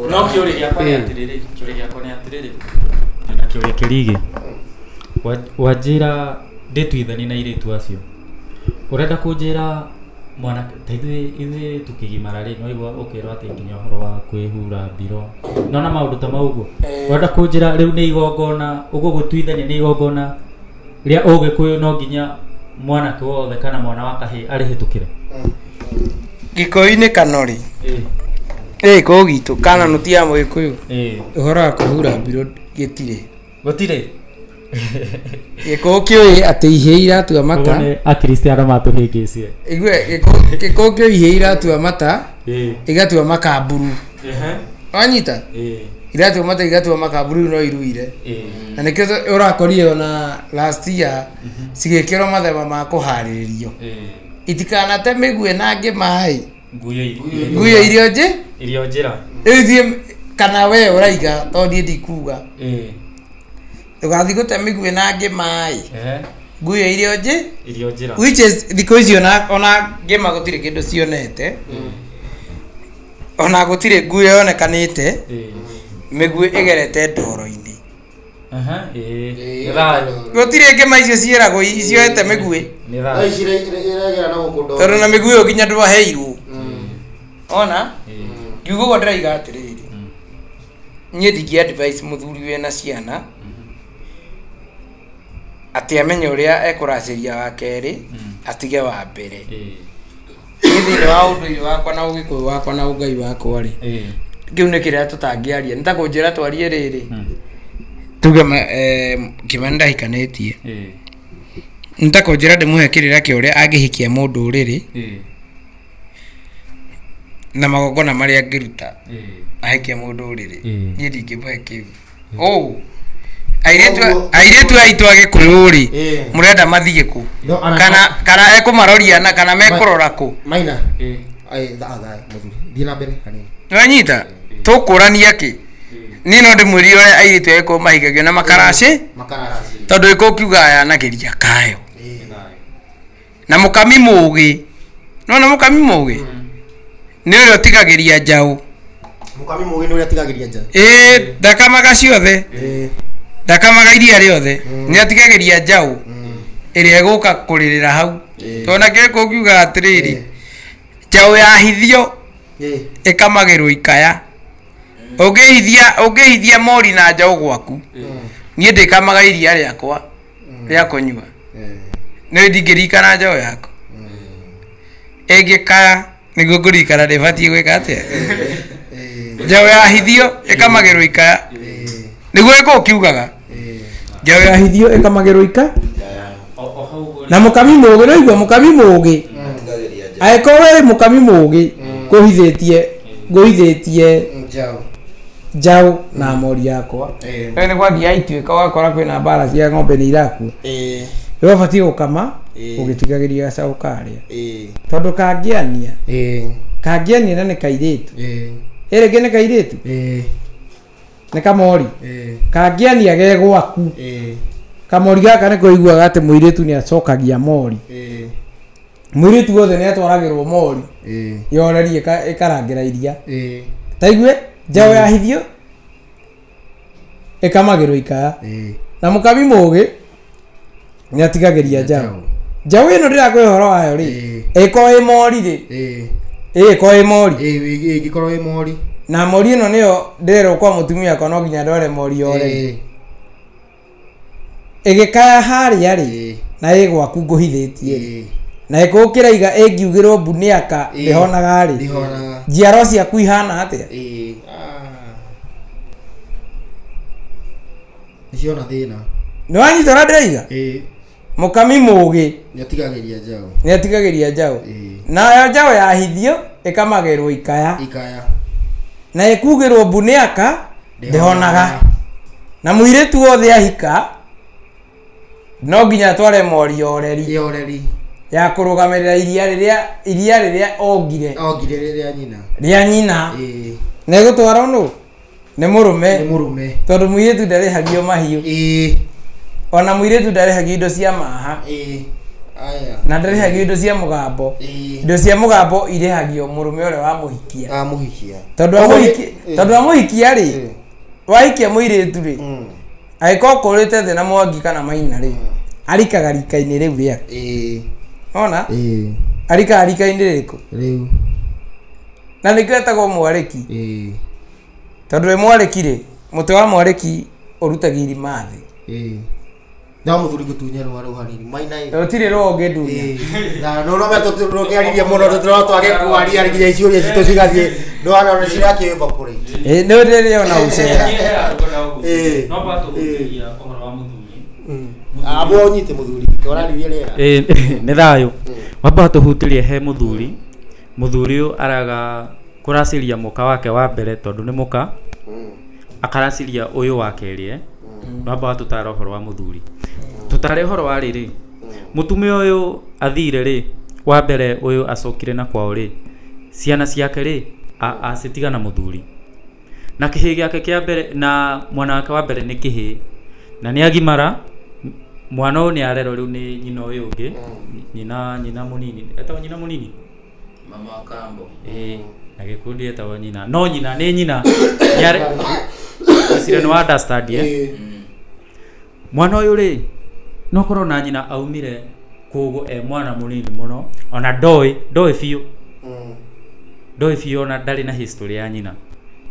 Speaker 4: No kĩũria gĩakwa nĩ atĩrĩrĩ, kĩũria gĩakwa nĩ atĩrĩrĩ, ndĩna kĩũria kĩrigi wanjĩra ndĩtuithanie na airĩtu acio ũrenda kũnjĩra mwanake ta ithuĩ tũkĩgimara rĩ no igua ũkĩrwo atĩ nginya ũhoro wa kwĩhura mbiro nona maũndũ ta mau ũguo ũrenda kũnjĩra rĩu nĩ igongona ũguo gũtuithania nĩ igongona rĩa ũgĩkũyũ no nginya mwanake wothe kana mwana wa kahĩĩ arĩhĩtũkĩre.
Speaker 2: Gĩkũyũ-inĩ kanori kũu gitũ kana nũti ya Mũgĩkũyũ ũhoro wa kwĩhura mbiro gĩtirĩ
Speaker 4: gũtirĩ.
Speaker 2: Gĩkũyũ kĩũĩ atĩ ihĩĩ iratua mata.
Speaker 4: Akristiano matũhĩngĩcie.
Speaker 2: Igue gĩkũyũ kĩũĩ ihĩĩ iratua mata igatua makamburu. Wanyita? Iratua mata igatua makamburu no iruire. Na nĩkĩo ũrakorire ona last year cigĩkĩrwo mathemba ma kũharĩrĩrio. Itikanate mĩguĩ na ngĩma ĩ. Nguyo irio nje?
Speaker 4: Irio njĩra.
Speaker 2: Rĩu ithuĩ kana we ũraiga tondũ niĩ ndikuga. Ndũgathiĩ gũte mĩguĩ na ngĩma ĩ. Nguyo irio nje?
Speaker 4: Irio njĩra.
Speaker 2: Which is thikũ ici ona ngĩma gũtirĩ kĩndũ cionete. Ona gũtirĩ nguyo yonekanĩte. Mĩguĩ ĩgerete ndoro-inĩ. Gũtirĩ ngĩma icio ciĩragwo cioete mĩguĩ. Tondũ na mĩguĩ ĩyo nginya ndwaheirwo. Ona? Ngiuga ũguo ndĩraiga atĩrĩrĩ. Niĩ ndingĩ advise mũthuri wĩna ciana atĩ amenye ũrĩa ekũracĩria wa kerĩ atige wa mbere. Niĩ thĩinĩ wa ũndũire wakwa na ũgĩkũyũ wakwa na ũngai wakwa rĩ, kĩu nĩ kĩrĩa tũtangĩaria. Nĩ ta kũnjĩra twarie rĩrĩ tuge Kĩmani ndahikanĩtie. Nĩ ta kũnjĩra ndĩmũhe kĩrĩra kĩa ũrĩa angĩhikia mũndũ ũrĩrĩ na magongona marĩa angĩruta ahikie mũndũ ũrĩrĩ. Niĩ ndingĩmũhe kĩu. Airĩtu aitũ a Gĩkũyũ rĩ mũrenda mathiĩ kũ kana ekũmaroria na kana mekũrora kũ?
Speaker 3: Maina thiĩ na mbere hanini.
Speaker 2: Nĩwanyita? Tũkũrania kĩ? Niĩ no ndĩmwĩrire ũrĩa airĩtu a Gĩkũyũ mahikagio na makaracĩ tondũ Gĩkũyũ kiugaga yanagĩria kayo. Na mũkami mũgĩ. Nĩwona mũkami mũgĩ? Nĩ ũrĩa ũtigagĩria njaũ.
Speaker 3: Mũkami mũgĩ nĩ ũrĩa ũtigagĩria njaũ.
Speaker 2: Ndakamaga ciothe. Ndakamaga iria rĩothe. Nĩ atigagĩria njaũ ĩrĩa ĩgũka kũrĩrĩra hau. Tondũ nakĩo Gĩkũyũ kiugaga atĩrĩrĩ, njaũ yahithio ĩkamagĩrwo ikaya. Ũngĩhithia mori na njaũ gwaku, niĩ ndĩkamaga iria rĩakwa rĩa kũnyua. Nĩ ndingĩririkana njaũ yaku. Ĩngĩkaya nĩguo ngũririkana ndĩbatiĩ gwĩka atĩa. Njaũ yahithio ĩkamagĩrwo ikaya. Nĩguo Gĩkũyũ kiugaga. Njaũ yahithio ĩkamagĩrwo ikaya. Na mũkami mũgĩ nĩwaigua mũkami mũgĩ. Angĩkorwo wĩ mũkami mũgĩ ngũhithĩtie njaũ na mori yakwa. Nĩ gwathiĩ ituĩka ũgakora kwĩna mbara cia ng'ombe nĩ irakua. Rĩu ũbatiĩ gũkama ũgĩtigagĩria gacaũ karĩa. Tondũ kangĩania kangĩania na nĩ kairĩtu. Ĩ rĩngĩ nĩ kairĩtu? Nĩ kamori. Kangĩania ge gwaku. Kamori gaka nĩ kũiguaga atĩ mũirĩtu nĩ acokagia mori. Mũirĩtu wothe nĩ atwaragĩrwo mori. Yorerie ĩkarangĩra iria. Ta igue njaũ yahithio ĩkamagĩrwo ikaya. Na mũkami mũgĩ nĩ atigagĩria njaũ. Njaũ ĩno ndĩrakũhe ũhoro wayo rĩ, ĩkorwo ĩ mori rĩ, ĩkorwo ĩ mori.
Speaker 3: Ĩngĩkorwo ĩ mori.
Speaker 2: Na mori ĩno nĩyo ndĩrerwo kwa mũtumia wakwa no nginya ndware mori yore. Ĩgĩkaya harĩa rĩ, na ĩ gwaku ngũhithĩtie rĩ, na ĩkũyũ kĩraiga ĩngiugĩrwo mbu nĩ aka ndĩhonaga rĩ, njiarwa ciaku ihana atĩa?
Speaker 3: Nĩciona thĩna.
Speaker 2: Nĩwanyita ũrĩa ndĩraiga? Mũkami mũgĩ
Speaker 3: nĩatigagĩria njaũ.
Speaker 2: Nĩatigagĩria njaũ. Nayo njaũ yahithio ĩkamagĩrwo ikaya. Na ĩkugĩrwo mbu nĩ aka ndĩhonaga. Na mũirĩtu wothe ahika No nginya atware mori ya ũreri.
Speaker 3: Ya ũreri.
Speaker 2: Ya kũrũgamĩrĩra iria rĩrĩa ongire.
Speaker 3: Ongire rĩrĩa nyina.
Speaker 2: Rĩa nyina.
Speaker 3: Ĩĩ.
Speaker 2: Na ĩgũtwarwo nũ? Nĩ mũrũme.
Speaker 3: Nĩ mũrũme.
Speaker 2: Tondũ mũirĩtu ndarĩhagio mahiũ.
Speaker 3: Ĩĩ.
Speaker 2: Ona mũirĩtu ndarĩhagio indo cia maha.
Speaker 3: Ĩĩ. Aya.
Speaker 2: Na ndarĩhagio indo cia mũgambo.
Speaker 3: Ĩĩ.
Speaker 2: Indo cia mũgambo irĩhagio mũrũme ũrĩa wamũhikia.
Speaker 3: Amũhikia.
Speaker 2: Tondũ amũhikia rĩ, wahikia mũirĩtu rĩ, angĩkorwo kũrĩte thĩ na Mwangi kana Maina rĩ, arikaga rika-inĩ rĩu rĩake.
Speaker 3: Ĩĩ.
Speaker 2: Ona?
Speaker 3: Ĩĩ.
Speaker 2: Arikaga rika-inĩ rĩrĩkũ?
Speaker 3: Rĩu.
Speaker 2: Na nĩkĩo etagwo mwarĩki.
Speaker 3: Ĩĩ.
Speaker 2: Tondũ wĩ mwarĩki rĩ, mũtĩ wa mwarĩki ũrutagia irima thĩ.
Speaker 3: Ĩĩ. Na mũthuri gũtunya rũa rũu hanini. Maina ĩ.
Speaker 2: Gũtirĩ rũa ũngĩndunya.
Speaker 3: Na no no tũkĩaririe mũno tũtirona twage kwaria nginya ciũria citũ cigathiĩ. No ana nĩ cirakĩ evaporate.
Speaker 2: Ĩĩ nĩ rĩrĩ ona ũcera.
Speaker 3: Ĩĩ.
Speaker 4: No batũhutĩria ũhoro wa mũthuri.
Speaker 3: Abo ũnyite mũthuri. Ũraririe rĩera.
Speaker 4: Ĩĩ nĩ thayũ. Wamba tũhutĩrie he mũthuri. Mũthuri ũyũ araga kũracĩria mũka wake wa mbere tondũ nĩ mũka. Akaracĩria ũyũ wa kerĩ. Wamba tũtara ũhoro wa mũthuri. Tutare ũhoro wa rĩrĩ. Mũtumia ũyũ athire rĩ, wa mbere ũyũ acokire na kwao rĩ, ciana ciake rĩ, acitiga na mũthuri. Na kĩhĩ gĩake kĩa mbere na mwana wake wa mbere nĩ kĩhĩ. Na nĩ agimara, mwana ũyũ nĩ arerwo rĩu nĩ nyina ũyũ ũngĩ, nyina mũnini. Etagwo nyina mũnini?
Speaker 1: Mama wa kambo.
Speaker 4: Ĩĩ, na gĩkundi etagwo nyina. No nyina nĩ nyina. Nĩ nĩ understand eh? Mwana ũyũ rĩ, no korwo na nyina aumire kũgũ e mwana mũnini mũno, ona ndoĩ biũ. Ndoĩ biũ ona ndarĩ na history ya nyina.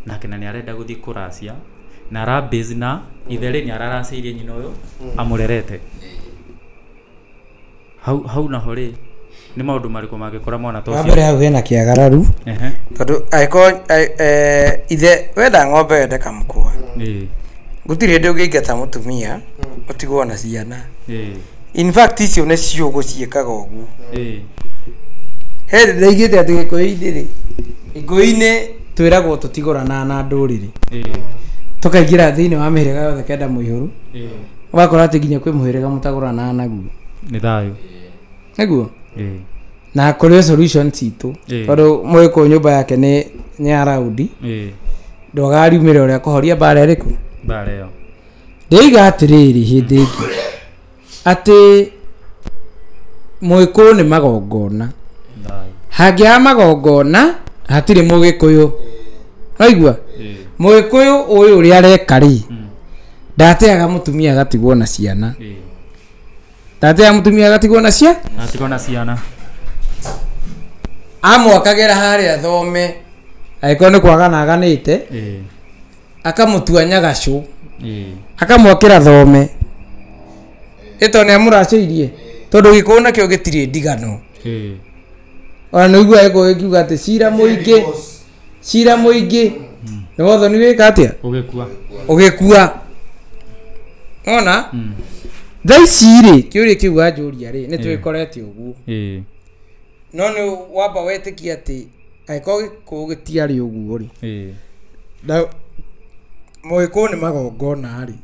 Speaker 4: Nake na nĩ arenda gũthiĩ kũracia na arabase na ithe rĩ nĩ araracĩirie nyina ũyũ amũrerete. Hau naho rĩ nĩ maũndũ marĩkũ mangĩkora mwana ta ũcio?
Speaker 2: Wa mbere hau hena kĩagararu. Tondũ angĩkorwo ithe wenda ng'ombe wende kamũkwa. Gũtirĩ hĩndĩ ũngĩingata mũtumia ũtigwo na ciana. In fact icio nĩ ciũgũ ciĩkaga ũguo. He hĩndĩ ndaigĩte atĩ Gĩkũyũ-inĩ rĩ, Gĩkũyũ-inĩ twĩragwo tũtigũranaga na ndũrĩrĩ. Tũkaingĩra thĩinĩ wa mĩhĩrĩga yothe kenda mũihũru. Ũgakora atĩ nginya kwĩ mũhĩrĩga mũtagũranaga naguo.
Speaker 4: Nĩ thayũ.
Speaker 2: Nĩguo? Na kũrĩ solution citũ. Tondũ mũgĩkũyũ nyũmba yake nĩ ya raundi. Ndũgariumĩra ũrĩa kũhoria mbara ĩrĩkũ?
Speaker 4: Mbara ĩyo.
Speaker 2: Ndĩiga atĩrĩrĩ hĩndĩ ĩngĩ atĩ mũgĩkũyũ nĩ magongona. Hangĩaga magongona hatirĩ mũgĩkũyũ. Waigua? Mũgĩkũyũ ũyũ ũrĩa areka rĩ, ndateaga mũtumia agatigwo na ciana. Ndateaga mũtumia agatigwo na ciana?
Speaker 4: Atigwo na ciana.
Speaker 2: Amwakagĩra harĩa thome angĩkorwo nĩ kwagana aganĩte, akamũtua nyagacũ, akamwakĩra thome. Ĩto nĩ amũracĩirie tondũ Gĩkũyũ nakĩo gĩtirĩ ndigano. Ona nĩ ũiguaga Gĩkũyũ gĩkiuga atĩ cira mũingĩ nĩ wotho nĩ wĩka atĩa? Ũgĩkua. Ona? Thaa ici rĩ, kĩũria kĩu wanjũria rĩ, nĩ twĩkorete ũguo. No nĩ wamba wetĩkia atĩ angĩkorwo Gĩkũyũ gĩtiarĩ ũguo rĩ, na mũgĩkũyũ nĩ magongona rĩ,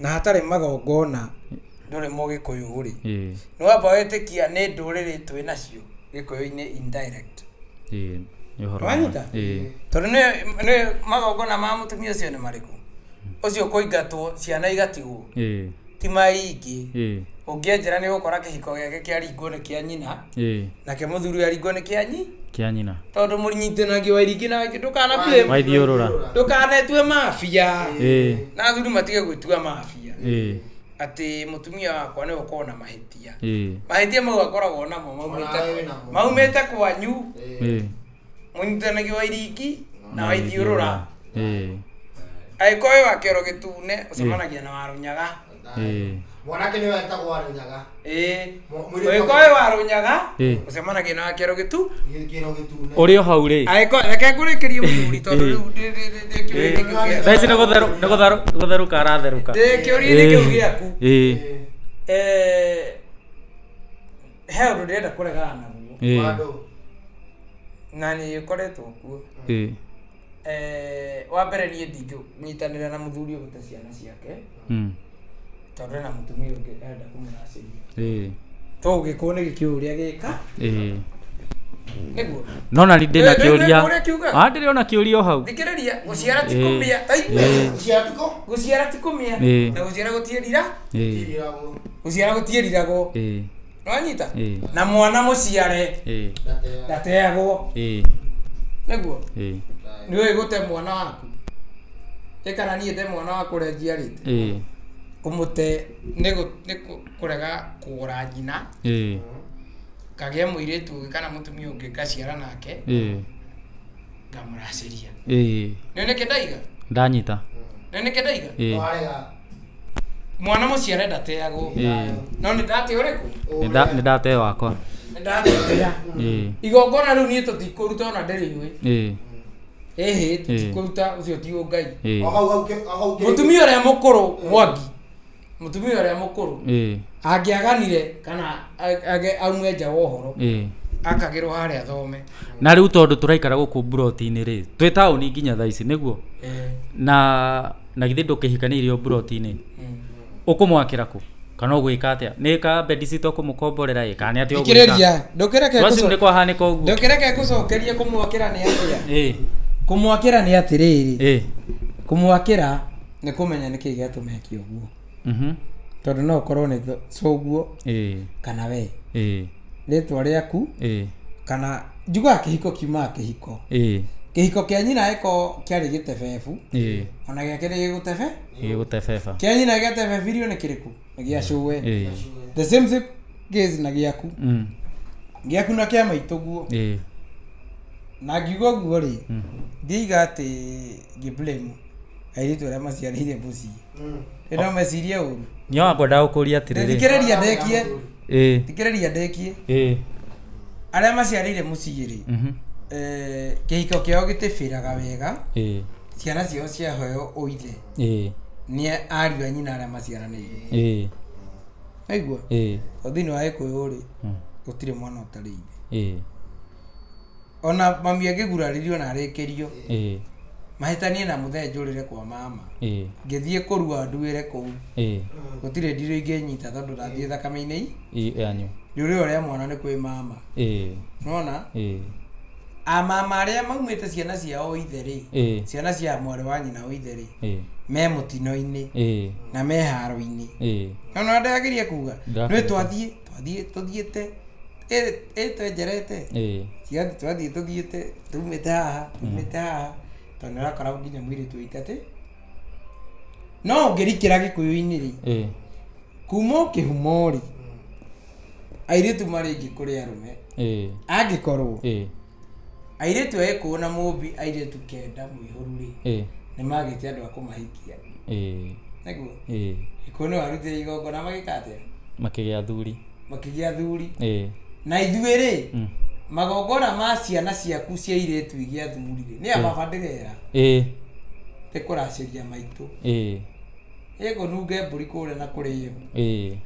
Speaker 2: na hatarĩ magongona ndũrĩ mũgĩkũyũ rĩ, nĩ wamba wetĩkia nĩ ndũrĩrĩ twĩ nacio Gĩkũyũ-inĩ indirect. Wanyita? Tondũ nĩ magongona ma mũtumia ũcio nĩ marĩkũ? Ũcio kũingatwo ciana igatigwo. Ti maingĩ. Ũngĩenjera nĩ ũgũkora kĩhiko gĩake kĩaringwo nĩ kĩa nyina. Nake mũthuri aringwo nĩ kĩa
Speaker 4: nyina.
Speaker 2: Tondũ mũnyitanagia wa iringĩ na waingĩ ndũkana blame.
Speaker 4: Waithiũrũra.
Speaker 2: Ndũkanetue mafia. Na athuri matige gwĩtua mafia. Atĩ mũtumia wakwa nĩwe ũkoragwo na mahĩtia. Mahĩtia mau akoragwo namo maumĩte kwanyu. Mũnyitanagia wa iringi na waithiũrũra. Angĩkorwo wĩ wa kĩoro gĩtune ũcemanagia na Warũnyaga.
Speaker 3: Mwanake nĩwe etagwo Warũnyaga.
Speaker 2: Angĩkorwo wĩ Warũnyaga ũcemanagia na wa kĩoro gĩtune.
Speaker 4: Ũrĩ o hau rĩ.
Speaker 2: Angĩkorwo reke ngũrĩkĩrie mũthuri tondũ rĩu ndĩ kĩũria-inĩ kĩu gĩaku.
Speaker 4: Thaa ici nĩ gũtherũka aratherũka.
Speaker 2: Ndĩ kĩũria-inĩ kĩu gĩaku. He ũndũ ndĩrenda kũregana naguo. Na nĩ ũkoretwo kuo. Wa mbere niĩ ndingĩnyitanĩra na mũthuri ũgũte ciana ciake. Tondu na mutumia ungi arenda kumuraciria. To gikuo ni gikiuria gika. Niguo.
Speaker 4: No na ndina kiuria.
Speaker 2: Ah
Speaker 4: ndiriona kiuria hau.
Speaker 2: Thikiriria guciara ti kumia. Guciara ti kumia. Na guciara gutierira. Guciara gutieriragwo. Nwanyita? Na mwana muciare. Ndateagwo. Niguo. Niwe gute mwana waku. Ikana nie te mwana waku uria njiarite. Kumute ni kurega kugura nyina. Kagia muiritu kana mutumia ungi ngaciara nake. Ngamuraciria. Ni niki ndaiga?
Speaker 4: Ndanyita.
Speaker 2: Ni niki ndaiga? Mwana muciare ndateagwo. No ni ndate uriku?
Speaker 4: Ni ndate wakwa.
Speaker 2: Ni ndate. Igongona riu nie tutikuruta ona ndiriui. Ehe tutikuruta ucio ti Ngai. Mutumia uria mukuru Mwangi. Mutumia uria mukuru. Angiaganire kana aume nja wa uhoro. Akagirwo haria thome.
Speaker 4: Na riu tondu turaikara guku mburoti-ini ri twi tauni nginya thaa ici niguo. Na githi ndukihikaniirio mburoti-ini. Ukumwakira ku kana ugwika atia ni ka bedisito kumukomborera kana ni atia ugwika.
Speaker 2: Thikiriria ndukireke
Speaker 4: kwahanĩka ũguo.
Speaker 2: Ndukireke gucokeria kumwakira ni atia. Kumwakira ni atiriri. Kumwakira ni kumenya niki giatuma eke uguo. Tondu no ukorwo ni coguo kana we. Ritwa riaku kana njugaga kihiko kiumaga kihiko. Kihiko kia nyina eko kiari gitebebu. Ona giake ni gigutebe?
Speaker 4: Gigutebeba.
Speaker 2: Kia nyina giatebebirio ni kiriku? Ni gia cuwe. The same case na giaku. Giaku na kia maitu guo. Na ngiuga ũguo rĩ, ndiiga atĩ ngĩ blame airĩtu arĩa maciarĩire mũciĩ. Nĩ mecirie ũru.
Speaker 4: Nĩ wakwendaga gũkũria atĩrĩrĩ.
Speaker 2: Thikĩrĩria ndekie. Thikĩrĩria ndekie. Arĩa maciarĩire mũciĩ rĩ, kĩhiko kĩao gĩtĩbĩraga wega. Ciana ciao ciaheo ũithe. Nĩ ariũ a nyina arĩa maciaranĩire. Waigua? O thĩinĩ wa Gĩkũyũ rĩ, gũtirĩ mwana ũtarĩ ithe. Ona mami angĩgurarĩrio na arĩkĩrio. Mahĩtanie na mũthee njũrĩre kwa mama. Ngĩthiĩ kũrua nduĩre kũu. Gũtirĩ ndirũ ingĩnyita tondũ ndathiĩ thakame-inĩ
Speaker 4: yanyu.
Speaker 2: Rĩũrĩro rĩa mwana nĩ kwĩ mama. Nĩwona? A mama arĩa maumĩte ciana ciao ithe rĩ, ciana cia mwarĩ wa nyina ithe rĩ, me mũtino-inĩ na me haro-inĩ. Nĩwona ndĩrageria kuga? Nĩ twathiĩ tũthiĩte twenjerete. Twathiĩ tũthiĩte tumĩte haha tondũ nĩ ũrakora nginya mũirĩtu ũikate. No ũngĩrikĩra Gĩkũyũ-inĩ rĩ, kuma o kĩhumo rĩ, airĩtu marĩ aingĩ kũrĩ arũme. Angĩkorwo airĩtu a Gĩkũyũ na Mũmbi airĩtu 9 mũihũru rĩ, nĩ magĩte andũ a kũmahikia. Nĩguo? Gĩkũyũ nĩ warutire igongona magĩka atĩa?
Speaker 4: Makĩgĩa athuri.
Speaker 2: Makĩgĩa athuri. Na ithuĩ rĩ, magongona ma ciana ciaku cia airĩtu igĩa athuri rĩ, nĩ a baba ndĩrera. Nĩ kũracĩria maitũ. Ĩkũnunge mbũri kũrĩa na kũrĩo.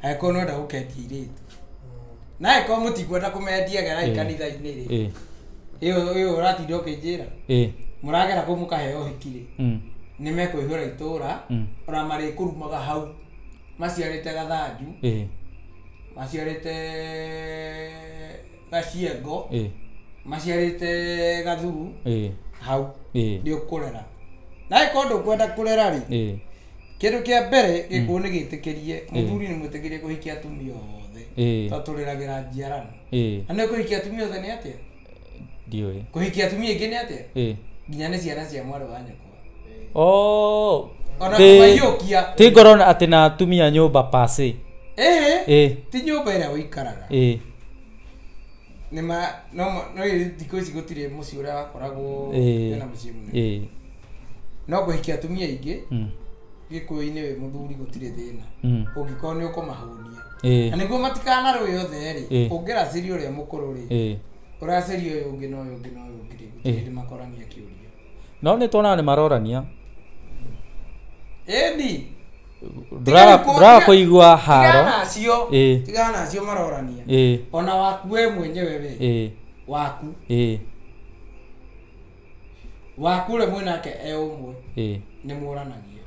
Speaker 2: Angĩkorwo nĩwenda gũkendia airĩtu. Na angĩkorwo mũtikwenda kũmendia gerai kanitha-inĩ rĩ, ĩyo ũratinda ũkĩnjĩra. Mũragera kũu mũkaheo ũhiki rĩ, nĩ mekũihũra itũra, ona marĩkũrumaga hau maciarĩte gathanju, maciarĩte gaciengo, maciarĩte gathuru, hau nĩ ũkũrera. Na angĩkorwo ndũkwenda kũrera rĩ, kĩndũ kĩa mbere Gĩkũyũ nĩ gĩtĩkĩrie, mũthuri nĩ mwĩtĩkĩrie kũhikia atumia othe. Tondũ tũreragĩra njiarano. Na nĩ kũhikia atumia othe nĩ atĩa?
Speaker 4: Ndiũĩ.
Speaker 2: Kũhikia atumia aingĩ nĩ atĩa? Nginya nĩ ciana cia mwarĩ wa nyũkwa. Ona kũmaiyũkia.
Speaker 4: Ti ngorwo atĩ na atumia nyũmba pase.
Speaker 2: Ti nyũmba ĩrĩa ũikaraga. Nĩ ma no thikũ ici gũtirĩ mũciĩ ũrĩa wakoragwo wĩna mũciĩ mũnene. No kũhikia atumia aingĩ Gĩkũyũ-inĩ wĩ mũthuri gũtirĩ thĩna. Ũngĩkorwo nĩ ũkũmahũnia. Na nĩguo matikanarũe othe rĩ, ũngĩracĩria ũrĩa mũkũrũ rĩ, ũracĩria ũyũ ũngĩ na ũyũ ũngĩ na ũyũ ũngĩ rĩ, gũtirĩ hĩndĩ makorania kĩũria.
Speaker 4: No nĩ tuonaga nĩ marorania.
Speaker 2: Ĩni.
Speaker 4: Ndũraga kũigua haro.
Speaker 2: Tigana nacio marorania. Ona waku we mwenyewe we. Waku. Waku ũrĩa mwĩnake e ũmwe. Nĩ mũranagia.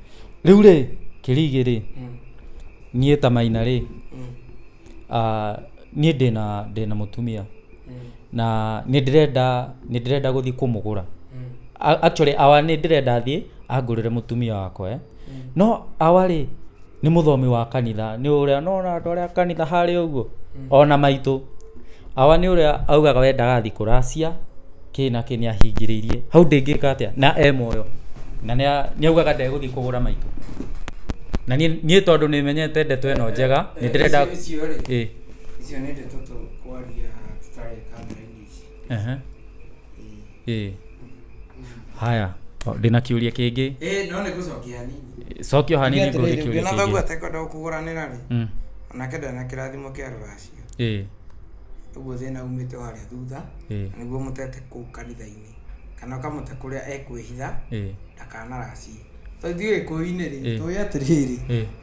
Speaker 4: Rĩu rĩ, kĩrigĩ rĩ, Niĩ ta Maina rĩ, niĩ ndĩna mũtumia na nĩ ndĩrenda gũthiĩ kũmũgũra. Actually awa nĩ ndĩrenda thiĩ angũrĩre mũtumia wakwa. No awa rĩ nĩ mũthomi wa kanitha, nĩ ũrĩa nona andũ arĩa kanitha harĩa ũguo ona maitũ. Awa nĩ ũrĩa augaga wendaga thiĩ kũracia kĩ na kĩ, nĩ ahingĩrĩirie hau ndĩngĩka atĩa na e muoyo, na nĩ augaga ndegũthiĩ kũgũra maitũ. Na niĩ tondũ nĩ menyete ndeto ĩno njega nĩ ndĩrenda
Speaker 2: icio rĩ, icio nĩ ndeto tũkwaria tũtarĩ kamera-inĩ ici.
Speaker 4: Haya, ndĩna kĩũria kĩngĩ.
Speaker 2: No nĩ gũcokia hanini.
Speaker 4: Cokio hanini ngũrie kĩũria
Speaker 2: kĩngĩ. Na thoguo atekwenda gũkũgũranĩra rĩ, onake ndarĩ na kĩrathimo kĩa rũracio. Ũguo thĩna umĩte harĩa thutha, nĩguo mũtete kũu kanitha-inĩ kana ũkamũte kũrĩa ekwĩhitha ndakanaracie. Tondũ ithuĩ Gĩkũyũ-inĩ rĩ, tũĩ atĩrĩrĩ,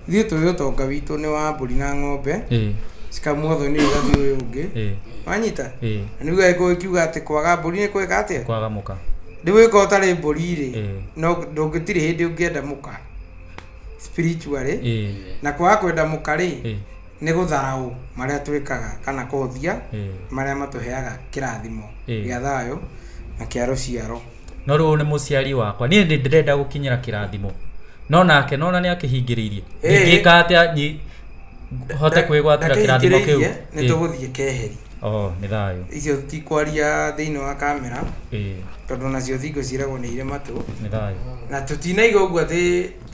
Speaker 2: ithuĩ tũĩ ũtonga witũ nĩ wa mbũri na ng'ombe cikamwo thoni ũgathiĩ ũyũ ũngĩ, wanyita? Na nĩguo Gĩkũyũ kiuga atĩ kwaga mbũri nĩ kwĩka atĩa?
Speaker 4: Kwaga mũka.
Speaker 2: Rĩu ĩkorwo ũtarĩ mbũri rĩ, no ndũngĩtirĩ hĩndĩ ũngĩenda mũka spiritually, na kwaga kwenda mũka rĩ nĩ gũtharaũ marĩa twĩkaga kana kũhũthia marĩa matũheaga kĩrathimo gĩa thayũ na kĩa rũciaro.
Speaker 4: No rĩu nĩ mũciari wakwa, niĩ nĩ ndĩrenda gũkinyĩra kĩrathimo, no nake nona nĩ akĩhingĩrĩirie. Ndingĩka atĩa hote kwĩgwatĩra kĩrathimo kĩu?
Speaker 2: Nĩ tũgũthiĩ keheri.
Speaker 4: Nĩ thayũ.
Speaker 2: Icio tikwaria thĩinĩ wa kamera tondũ nacio thingo ciĩragwo nĩ irĩ matũ.
Speaker 4: Nĩ thayũ.
Speaker 2: Na tũtinaiga ũguo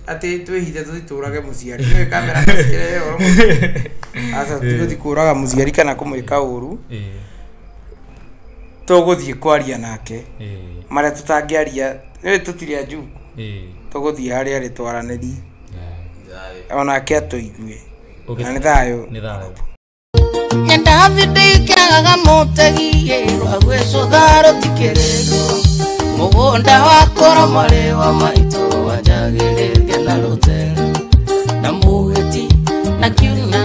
Speaker 2: atĩ twĩhithe tũtitũrage mũciari. Nĩũĩ kamera nĩcirehe ũhoro mũingĩ. Aca tũtigũthiĩ kũraga mũciari kana kũmwĩka ũru. Tũgũthiĩ kwaria nake marĩa tũtangĩaria, nĩũĩ tũtirĩ anjuku. Tũgũthiĩ harĩa arĩ twaranĩrie onake atũigue. Na nĩ thayũ.
Speaker 4: Nĩ thayũ.
Speaker 1: Nyenda ikĩagaga mũtegi rwa gwĩcũtha rũtikĩrĩrwo mũgũnda wakwa marĩ wa maitũ wanjagĩrĩria na rũtere na mũhĩti na kiuna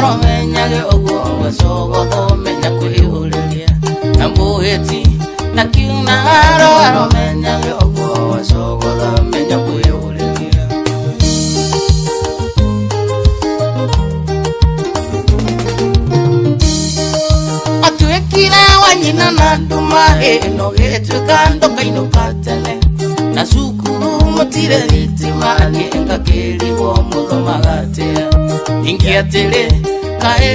Speaker 1: rũmenyage ũguo gwĩcogotho menya kwĩhũrĩria na mũhĩti na kiuna rũmenyage ũguo gwĩcogotho menya kwĩhũrĩria. Atuĩkire wa nyina na nduma ĩno gĩtuĩka ndokainũka tene na cukuru mũtirĩ thitima niĩ ngakĩrigwo mũthomaga atĩa ingĩ atĩrĩ kaĩ.